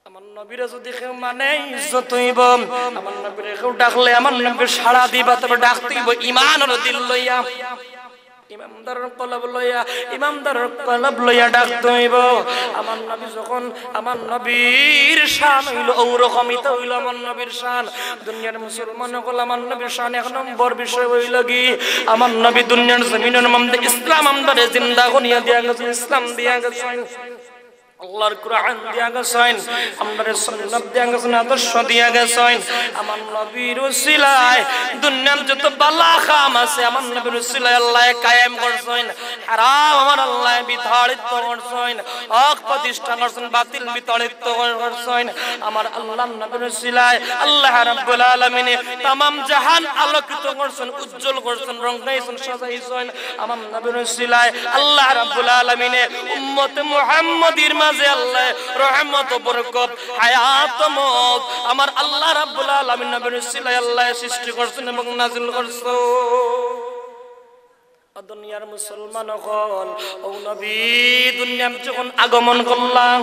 আমার নবীরে যদি কেউ মানে, ইজ্জত হইব। আমার নবীরে কেউ ডাকলে আমার নবীর সাড়া দিবা, তবে ডাকতে হইব ইমান আর দিল লইয়া, ইমানদারর কলব লইয়া, ইমানদারর কলব লইয়া ডাকতে হইব। আমার নবী যখন, আমার নবীর শান হইল ঔরকম, ইতা হইল আমার নবীর শান। দুনিয়ার মুসলমান হকল, আমার নবীর শান এক নম্বর বিষয় হইল কি, আমার নবী দুনিয়ার জমিনের মধ্যে ইসলাম আমরারে জিন্দা করিয়া দিয়া গেছে, ইসলাম দিয়া গেছে। আল্লাহর কোরআন দিয়া গেছইন, আমরারে সুন্নাত দিয়া গেছইন, আদর্শ দিয়া গেছইন। আমার নবীর উসিলায় দুনিয়ার যত বালা কাম আছে, আমার নবীর উসিলায় আল্লায় কায়েম করছইন। হারাম আমার আল্লায় বিতাড়িত করছইন, হক প্রতিষ্ঠা করছইন, বাতিল বিতাড়িত করছইন। আমার আল্লাহর নবীর উসিলায় আল্লাহ রাব্বুল আলামিনে তামাম জাহান আলোকিত করছইন, উজ্জ্বল করছইন, রঙাইছইন, সাজাইছইন। আমার নবীর উসিলায় আল্লাহ রাব্বুল আলামিনে উম্মতে মুহাম্মদীর মাঝে আল্লায় রহমত, বরকত, হায়াত, মওত আমার আল্লাহ রাব্বুল আলামিন নবীর উসিলায় আল্লায় সৃষ্টি করছইন এবং নাজিল করছইন। ও দুনিয়ার মুসলমান অকল, ও নবী দুনিয়াত যখন আগমন করলা,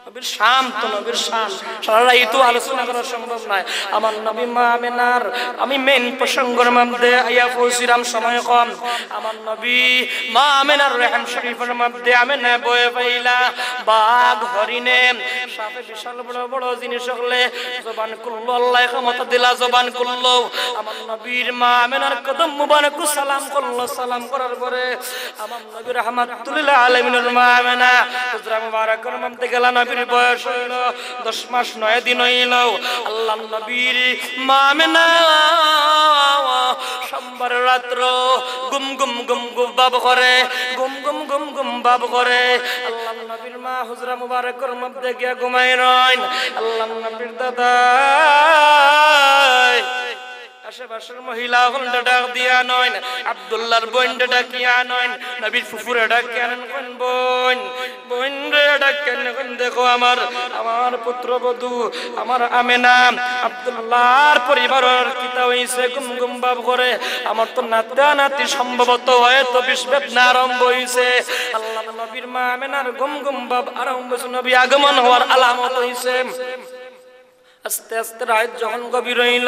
নবীর শান তো নবীর শান, সারা রাইত তো আলোচনা করা সম্ভব নয়। আমার নবী মা আমেনার, আমি মেইন প্রসঙ্গর মধ্যে আইয়া পৌঁছিলাম, সময় কম। আমার নবী মা আমেনার রেহেম শরীফের মধ্যে আমেনা বয়ে পাইলা বাঘ, হরিণে, সাপে, বিশাল বড় বড় জিনিস হকলে জবান খুললো, আল্লায় ক্ষমতা দিলা, জবান খুললো। আমার নবীর মা আমেনার কদম মুবারক সালাম করলো, সালাম করার পরে আমার নবী রহমাতুল্লিল আলামিনের মা আমেনা হুজরা মুবারকর মধ্যে গেলা। নবীর বয়স হইল দশ মাস নয় দিন হইল। আল্লাহর নবীর মা আমেনা সোমবার রাত্র ঘুম ঘুম ঘুম ঘুম ভাব করে, ঘুম ঘুম ঘুম ঘুম ভাব করে। আল্লাহর নবীর মা হুজরা মুবারকর মধ্যে গিয়া ঘুমাই রইন। আল্লাহর নবীর দাদা আশেপাশের মহিলা অকলরে ডাক দিয়া আনইন, আব্দুল্লাহর বইনরে ডাকিয়া আনইন, নবীর ফুফুরে ডাকিয়া আনইন, কইন, "বইন, বইন রে, ডাকিয়া আনইন, কইন, দেখো আমার, আমার পুত্রবধূ, আমার আমেনা, আব্দুল্লাহর পরিবারর কিতা হইছে, ঘুম ঘুম ভাব করে, আমার তো নাতা নাতি সম্ভবত হয়তো বিষবেদনা আরম্ভ হইছে।" আল্লাহর নবীর মা আমেনার ঘুম ঘুম ভাব আরম্ভ হইছে, নবী আগমন হওয়ার আলামত হইছে। আস্তে আস্তে রাইত যখন গভীর হইল,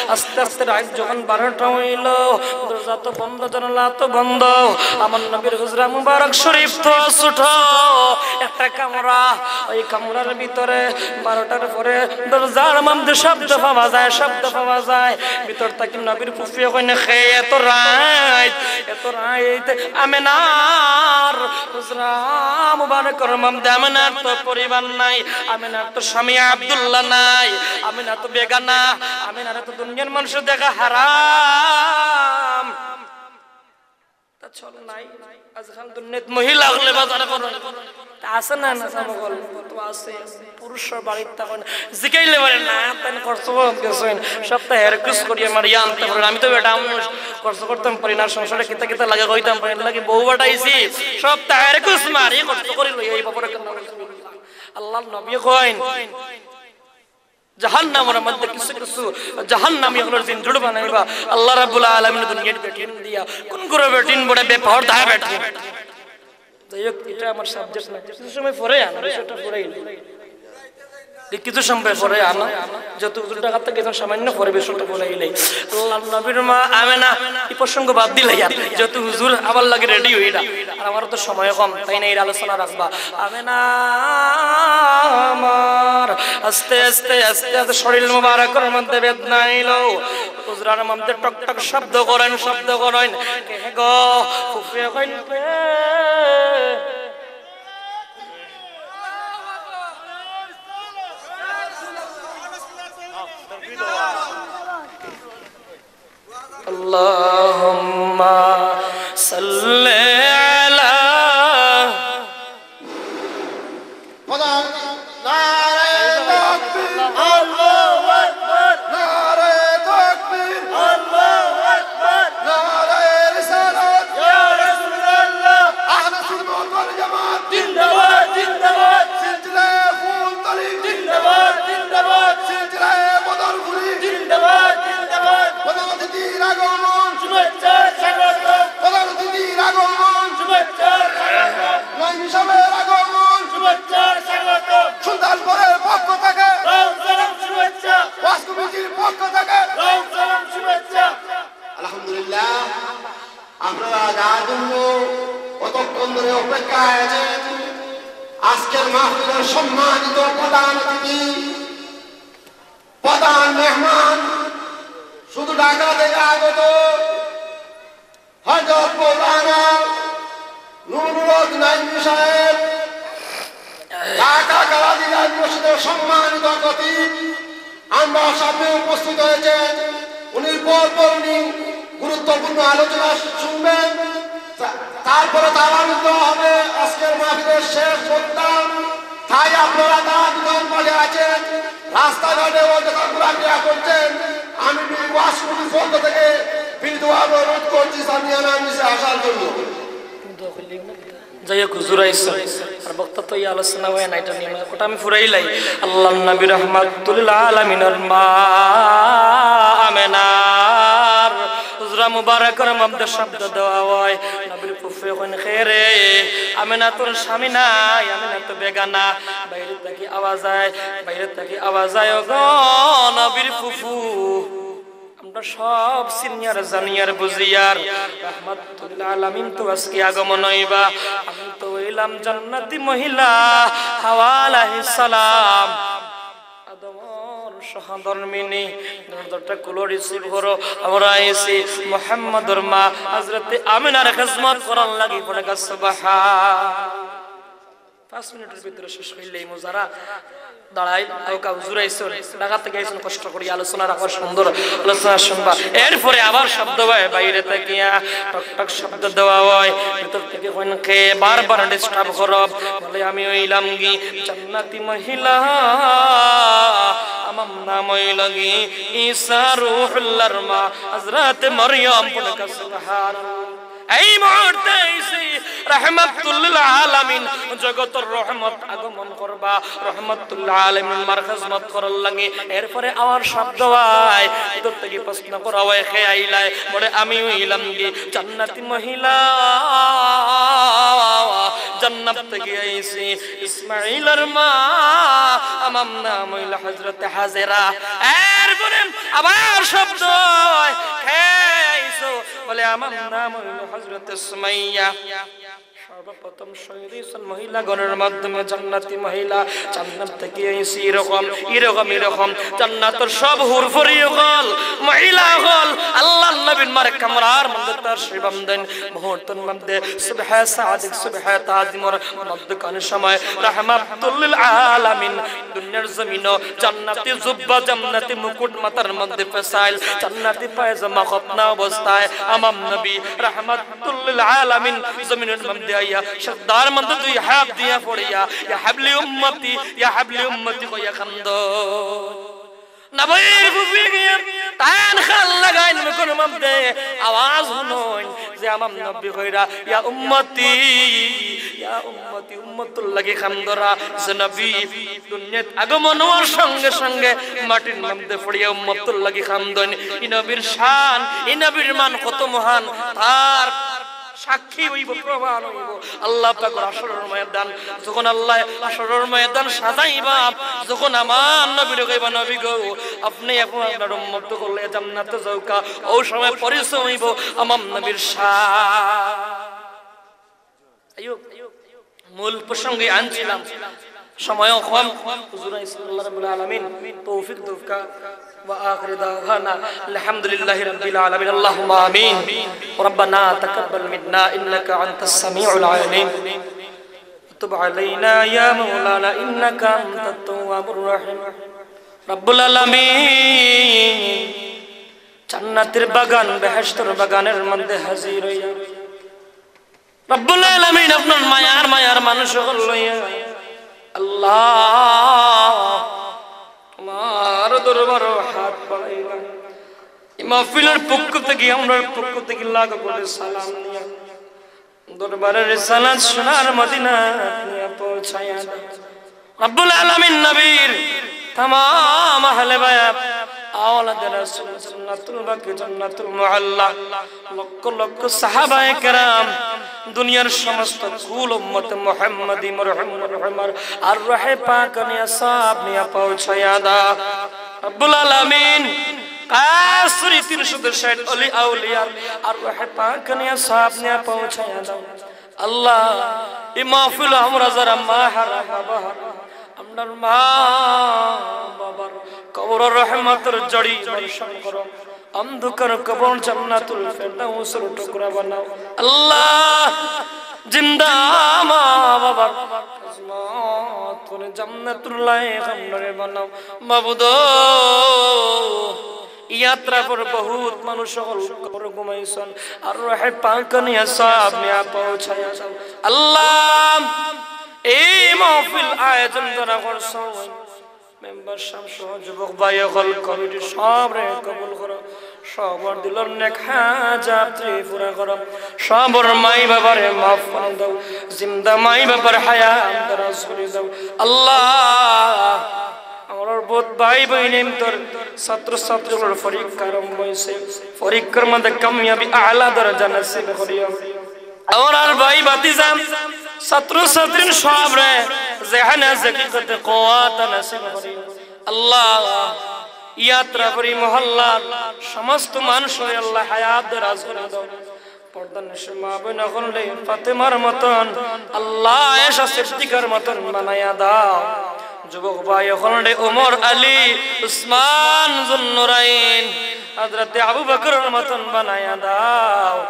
আস্তে আস্তে রাইত যখন বারোটা হইল, দরজা তো বন্ধ, জানালা তো বন্ধ। আমার নবীর হুজরা মুবারক শরীফ তো ছোট একটা কামরা, ওই কামরার ভিতরে বারোটার পরে দরজার মধ্যে শব্দ পাওয়া যায়, শব্দ পাওয়া যায়। ভিতর থাকি নবীর ফুফুয়ে কইন, "কে এত রাইত, এত রাইত আমেনার হুজরা মুবারকর মধ্যে আমেনার তো পরিবার নাই, আমেনার তো স্বামী আব্দুল্লাহ নাই।" আমিনা তো বেগানা, আমিনারে তো দুনিয়ার মানুষে দেখা হারাম। তা চল নাই, আজকাল দুনিয়াত মহিলা অকলে বাজার করে। তা আছে না, না, জানো বল, কত আছে। পুরুষর বাড়িত তখন জিকাইলে বলে, "না, তাই খরচ করতে গেছেন, সপ্তাহে এর কুছ করিয়া মারিয়া আনতে পারেন, আমি তো বেটা মানুষ, খরচ করতাম পারি না, সংসারে কিতা কিতা লাগে কইতাম পারি না, লাগে বউ বাটাইছি, সপ্তাহে এর কুছ মারি খরচ করি লই এই বাপরে কেন?" আল্লাহর নবী কইন, জাহান্নামর মধ্যে কিছু কিছু জাহান্নামী অকলর জিন জুড় বানাইবা আল্লাহ রাব্বুল আলামিন দুনিয়ার বেটিন দিয়া। কোন করে বেটিন বড় বেপর্দা বেটিন। যাই হোক, এটা আমার সাবজেক্ট না, কিছু সময় পরে আনো, বিষয়টা পরে এলো। এই কিছু সময় পরে আনো, যত হুজুর ডাকাত থেকে এখন সামান্য পরে বিষয়টা পরে এলে আল্লাহর নবীর মা আমেনা এই প্রসঙ্গ বাদ দিলে আর যত হুজুর আবার লাগে রেডি হইরা। আর আমার তো সময় কম, তাই না, এর আলোচনা রাখবা। আমেনা আমার আস্তে আস্তে আস্তে আস্তে শরীর মোবারকর মধ্যে বেদনা আইলো। হুজরার মধ্যে টক টক শব্দ করেন, শব্দ করেন। "কে গো?" ফুফুয়ে কইন, "কে?" اللهم صل على। নারায়ে তাকবীর, আল্লাহু আকবার। নারায়ে তাকবীর, আল্লাহু আকবার। নারায়ে রিসালাত, ইয়া রাসূলুল্লাহ। আহলে সুন্নাত ওয়াল জামাত জিন্দাবাদ, জিন্দাবাদ। সিলসিলায়ে ফুলতলি জিন্দাবাদ, জিন্দাবাদ। সিলসিলায়ে বদরপুরি জিন্দাবাদ, জিন্দাবাদ। প্রধান অতিথির আগমন, শুভেচ্ছা স্বাগত। প্রধান অতিথির আগমন, শুভেচ্ছা স্বাগত। নাইম সাহেবের আগমন, শুভেচ্ছা স্বাগত। সুলতানপুরের পক্ষ থেকে, রং সালাম শুভেচ্ছা। ওয়াজ কমিটির পক্ষ থেকে, রং সালাম শুভেচ্ছা। আলহামদুলিল্লাহ, আপনারা যার জন্য কতক্ষণ ধরে অপেক্ষায় আছেন, আজকের মাহফিলের সম্মানিত প্রধান অতিথি, প্রধান মেহমান, শুধু ঢাকা থেকে আগত হযরত মাওলানা নুরুল হক নাইমি সাহেব, ঢাকা কালাদিঘাট মসজিদের সম্মানিত খতিব, আমরা সামনে উপস্থিত হয়েছেন। উনি পর পর উনি গুরুত্বপূর্ণ আলোচনা শুনবেন। তা-, তারপরে তারাবি দোয়া হবে। আজকের মাহফিলের শেষ বক্তা, তাই আপনারা তারাবি দোয়ার মাঝে আছেন, রাস্তাঘাটে অযথা ঘোরাফেরা করছেন। আমি ওয়াজ কমিটির পক্ষ থেকে বিনীতভাবে অনুরোধ করছি সামিয়ানা নিচে আসার জন্য। যাই হোক, হুজুর আইসো, আর বক্তা তো এই আলোচনা হয় না, এটা নিয়ে ওটা আমি ফুরাইলাই। আল্লাহর নবী রহমাতুল লিল আলামিনের মা আমেনার হুজরা মুবারকর মধ্যে শব্দ দেওয়া হয়। নবীর ফুফুয়ে কইন, "কে রে?" "আমেনা তোর স্বামী নাই, আমেনা তো বেগানা।" বাইরে থাকি আওয়াজ আয়, বাইরে থাকি আওয়াজ আয়, "ও গো নবীর ফুফু।" আমরা সব সিনিয়র জানিয়ার বুঝিয়ার রহমাতুল লিল আলামিন তো আজকে আগমন হইবা। আমি তো হইলাম জান্নাতি মহিলা হাওয়া আলাইহিস সালাম। আদমর সহধর্মিনী, দরজাটা খুলো, রিসিভ করো। আমরা আইছি মুহাম্মদর মা হযরতে আমিনার খেদমত করার লাগি। পড়ে গা সুবহান। পাঁচ মিনিটের ভিতরে শেষ হইলে এই মুজারা দাঁড়াই, কাউকা হুজুর আইসুন, ঢাকা থেকে আইসুন, কষ্ট করি আলোচনা রাখবা, সুন্দর আলোচনা শুনবা। এরপরে আবার শব্দ হয় বাইরে থাকিয়া, টক টক শব্দ দেওয়া হয়, ভিতর থেকে কইন, "কে বারবার ডিস্টার্ব করো?" বলে, "আমি হইলাম কি জান্নাতি মহিলা, আমার নাম হইল কি ঈসা রুহুল্লাহর মা হযরত মরিয়ম।" পড়ে গা সুবহানাল্লাহ। এই মুহূর্তে আইছি রহমাতুল লিল আলামিন, জগতর রহমত আগমন করবা, রহমাতুল লিল আলামিন মার খেদমত করার লাগি। এরপরে আবার শব্দ হয়, ভিতর থেকে প্রশ্ন করা হয়, "কে আইলায়?" বলে, "আমি হইলাম কি জান্নাতি মহিলা, জান্নাত থেকে আইছি, ইসমাইলর মা, আমার নাম হইল হযরত হাজেরা।" এরপরে আবার শব্দ হয়, "কে আইছো?" বলে, "আমার নাম হইল হযরত সুমাইয়া।" সর্বপ্রথম শহীদ হইছেন মহিলাগণের মাধ্যমে জান্নাতি মহিলা, জান্নাত থেকে আইছি এরকম, এরকম, এরকম। জান্নাতর সব হুরফুরি অকল, মহিলা অকল, আল্লাহর নবী নবীর মার কামরার মধ্যে তশরিফ আনছইন। মুহূর্তর মধ্যে সুবহে সাদিক, সুবহে তাজিমর মধ্যখান সময় রাহমাতুল লিল আলামিন দুনিয়ার জমিনো জান্নাতি জুব্বা, জান্নাতি মুকুট মাথার মধ্যে পেছাইল, জান্নাতি পায়জামা খতনা অবস্থায় আমার নবী রাহমাতুল লিল আলামিন জমিনের মধ্যে আইয়া সিজদার মধ্যে দুই হাত দিয়া পড়িয়া, "ইয়া হাবলি উম্মতি, ইয়া হাবলি উম্মতি" কইয়া কান্দইন। নবীর ফুফি গিয়া তান খাল লাগাইন মুখর মধ্যে, আওয়াজ হুনইন যে আমার নবী কইরা, "ইয়া উম্মতি, ইয়া উম্মতি, উম্মতর লাগি কান্দরা।" যে নবী দুনিয়াত আগমন অওয়ার সঙ্গে সঙ্গে মাটির মধ্যে পড়িয়া উম্মতর লাগি কান্দইন। ই নবীর শান, ই নবীর মান কত মহান, তার সাক্ষী অইবো, প্রমাণ অইবো। আল্লাহ পাকর হাশরর ময়দান, যখন আল্লাহ হাশরর ময়দান সাজাইবা, যখন আমার নবীরে কইবা, "নবী গো, আপনে এখন আপনার উম্মত অকলরে জান্নাতো যাউক্কা", অউ সময় পরিচয় অইবো আমার নবীর শান। আইও, মূল প্রসঙ্গে আনছিলাম, সময়ও কম। হুজুর আইছইন, আল্লাহ রাব্বুল আলামিন তৌফিক দেউক্কা। وآخر دعوانا الحمد لله رب العالمين. اللهم آمين. ربنا تقبل منا إنك أنت السميع العليم. وتب علينا يا مولانا إنك أنت التواب الرحيم. রব্বুল আলামিন, জান্নাতের বাগান, বেহেশতর বাগানের মধ্যে হাজির অইয়া রব্বুল আলামিন আপনার মায়ার, মায়ার মানুষ অকল লইয়া আল্লাহ তোমার দরবারো হাত বাড়াইলাম। ই মাহফিলর পক্ষ থাকি, আমরার পক্ষ থাকি লাখ কোটি সালাম দিয়া দরবারো রিসালাত সোনার মদিনা নিয়া পৌঁছাইয়া দাও। রব্বুল আলামিন নবীর তামাম আহলে বায়াত, আওলাদে রাসূল, জান্নাতুল বাকি, জান্নাতুল মুআল্লা, লক্ষ লক্ষ সাহাবায়ে কেরাম, দুনিয়ার সমস্ত কুল উম্মতে মুহাম্মাদি মরহুম মরহুমার আর রহে পাক নিয়া সওয়াব নিয়া পৌঁছাইয়া দাও। রব্বুল আলামিন, কাসুরি তিনশো ষাট অলি আউলিয়ার আর রহে পাক নিয়া সওয়াব নিয়া পৌঁছাইয়া দাও। আল্লাহ, ই মাহফিলো আমরা যারা মা হারা, বাবা হারা, আমরার মা বাবার কবরো রহমতর ঝড়ি বর্ষণ করো, অন্ধকার কবর জান্নাতুল ফেরদাউসর টুকরা বানাও। আল্লাহ, জিন্দা মা বাবার খিদমত করে জান্নাতুল লায়েক আমরারে বানাও। মাবুদ, ইয়াত্রা পর বহুত মানুষ অকল কবরো ঘুমাইছইন, আর রহে পাক নিয়া সওয়াব নিয়া পৌঁছাইয়া দাও। আল্লাহ, এই মাহফিল আয়োজন যারা করছইন, মেম্বার সাব সহ যুবক ভাই অকল, কমিটি সবরে কবুল করো, সবর দিলর নেক হাজাত পুরা করো, সবর মাই বাবারে মাফ করে দাও, জিন্দা মাই বাবার হায়াত দারাজ করে দাও। আল্লাহ, আমরার বহুত ভাই বইন ইন্তর ছাত্র ছাত্রীগুলোর পরীক্ষা আরম্ভ অইছে, পরীক্ষার মধ্যে কামিয়াবি আলা দরজা নসিব করিও। আমরার ভাই ভাতিজা, ছাত্র ছাত্রী সবরে জেহানে হাকিকতে কুওয়াত নসিব করিও। আল্লাহ, ইয়াত্রা করি মহল্লার সমস্ত মানুষরে আল্লাহ হায়াত দারাজ করে দাও। পর্দার নিশি মা বইন অকলরে ফাতেমার মতন, আল্লাহ, আয়েশা সিদ্দিকার মতন বানাইয়া দাও। যুবক ভাই অকলরে ওমর আলী, উসমান, জুন্নুরাইন, হযরতে আবু বকরর মতন বানাইয়া দাও।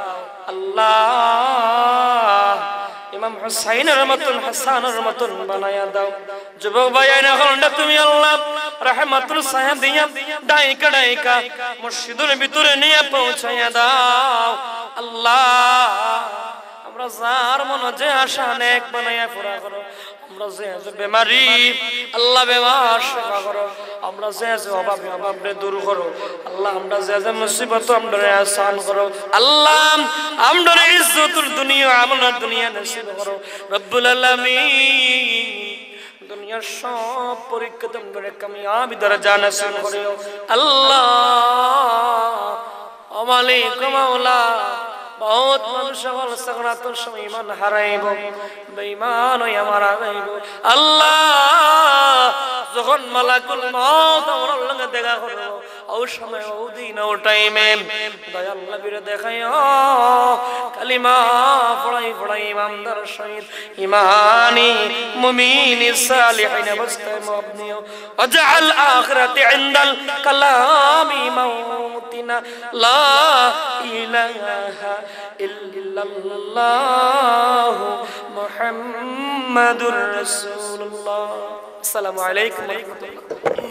আল্লাহ, ইমাম হুসাইনের মতন, হাসানের মতন বানাইয়া দাও। যুবক ভাই অকলরে তুমি আল্লাহ রহমতর ছায়া দিয়া ডাইকা ডাইকা মসজিদের ভিতরে নিয়া পৌঁছাইয়া দাও। আল্লাহ, আমরা যার মনে যে আশা নেক বানাইয়া পুরা করো। আমরা যে আছে বেমারি, আল্লাহ বেমার সেবা করো। আমরা যে আছে অভাবী, অভাবরে দূর করো। আল্লাহ, আমরা যে আছে মুসিবত, আমরারে আসান করো। আল্লাহ, আমরারে ইজ্জতুল দুনিয়া, আমরার দুনিয়া নসিব করো। রব্বুল আলামিন, দুনিয়ার সব পরীক্ষাতে আমরারে কামিয়াবি দরজা নসিব করিও। আল্লাহ, ও মালিক, ও মাওলা, বহুত মানুষ অকল সাকরাতর সময় ইমান হারাইবো, বেইমান অইয়া মারা যাইবো। আল্লাহ, যখন মালাকুল মউত আমরার লগে দেখা করবো, অউ সময়, অউ দিন, অউ টাইমে দয়াল নবীরে দেখাইও, কালিমা পড়াই পড়াই ইমানদার সহিত, ইমানি মুমিনি সালিহিন অবস্থায় মওত নিও। واجعل آخرة عند الكلام موتنا لا إله إلا الله محمد رسول الله. السلام عليكم ورحمة الله.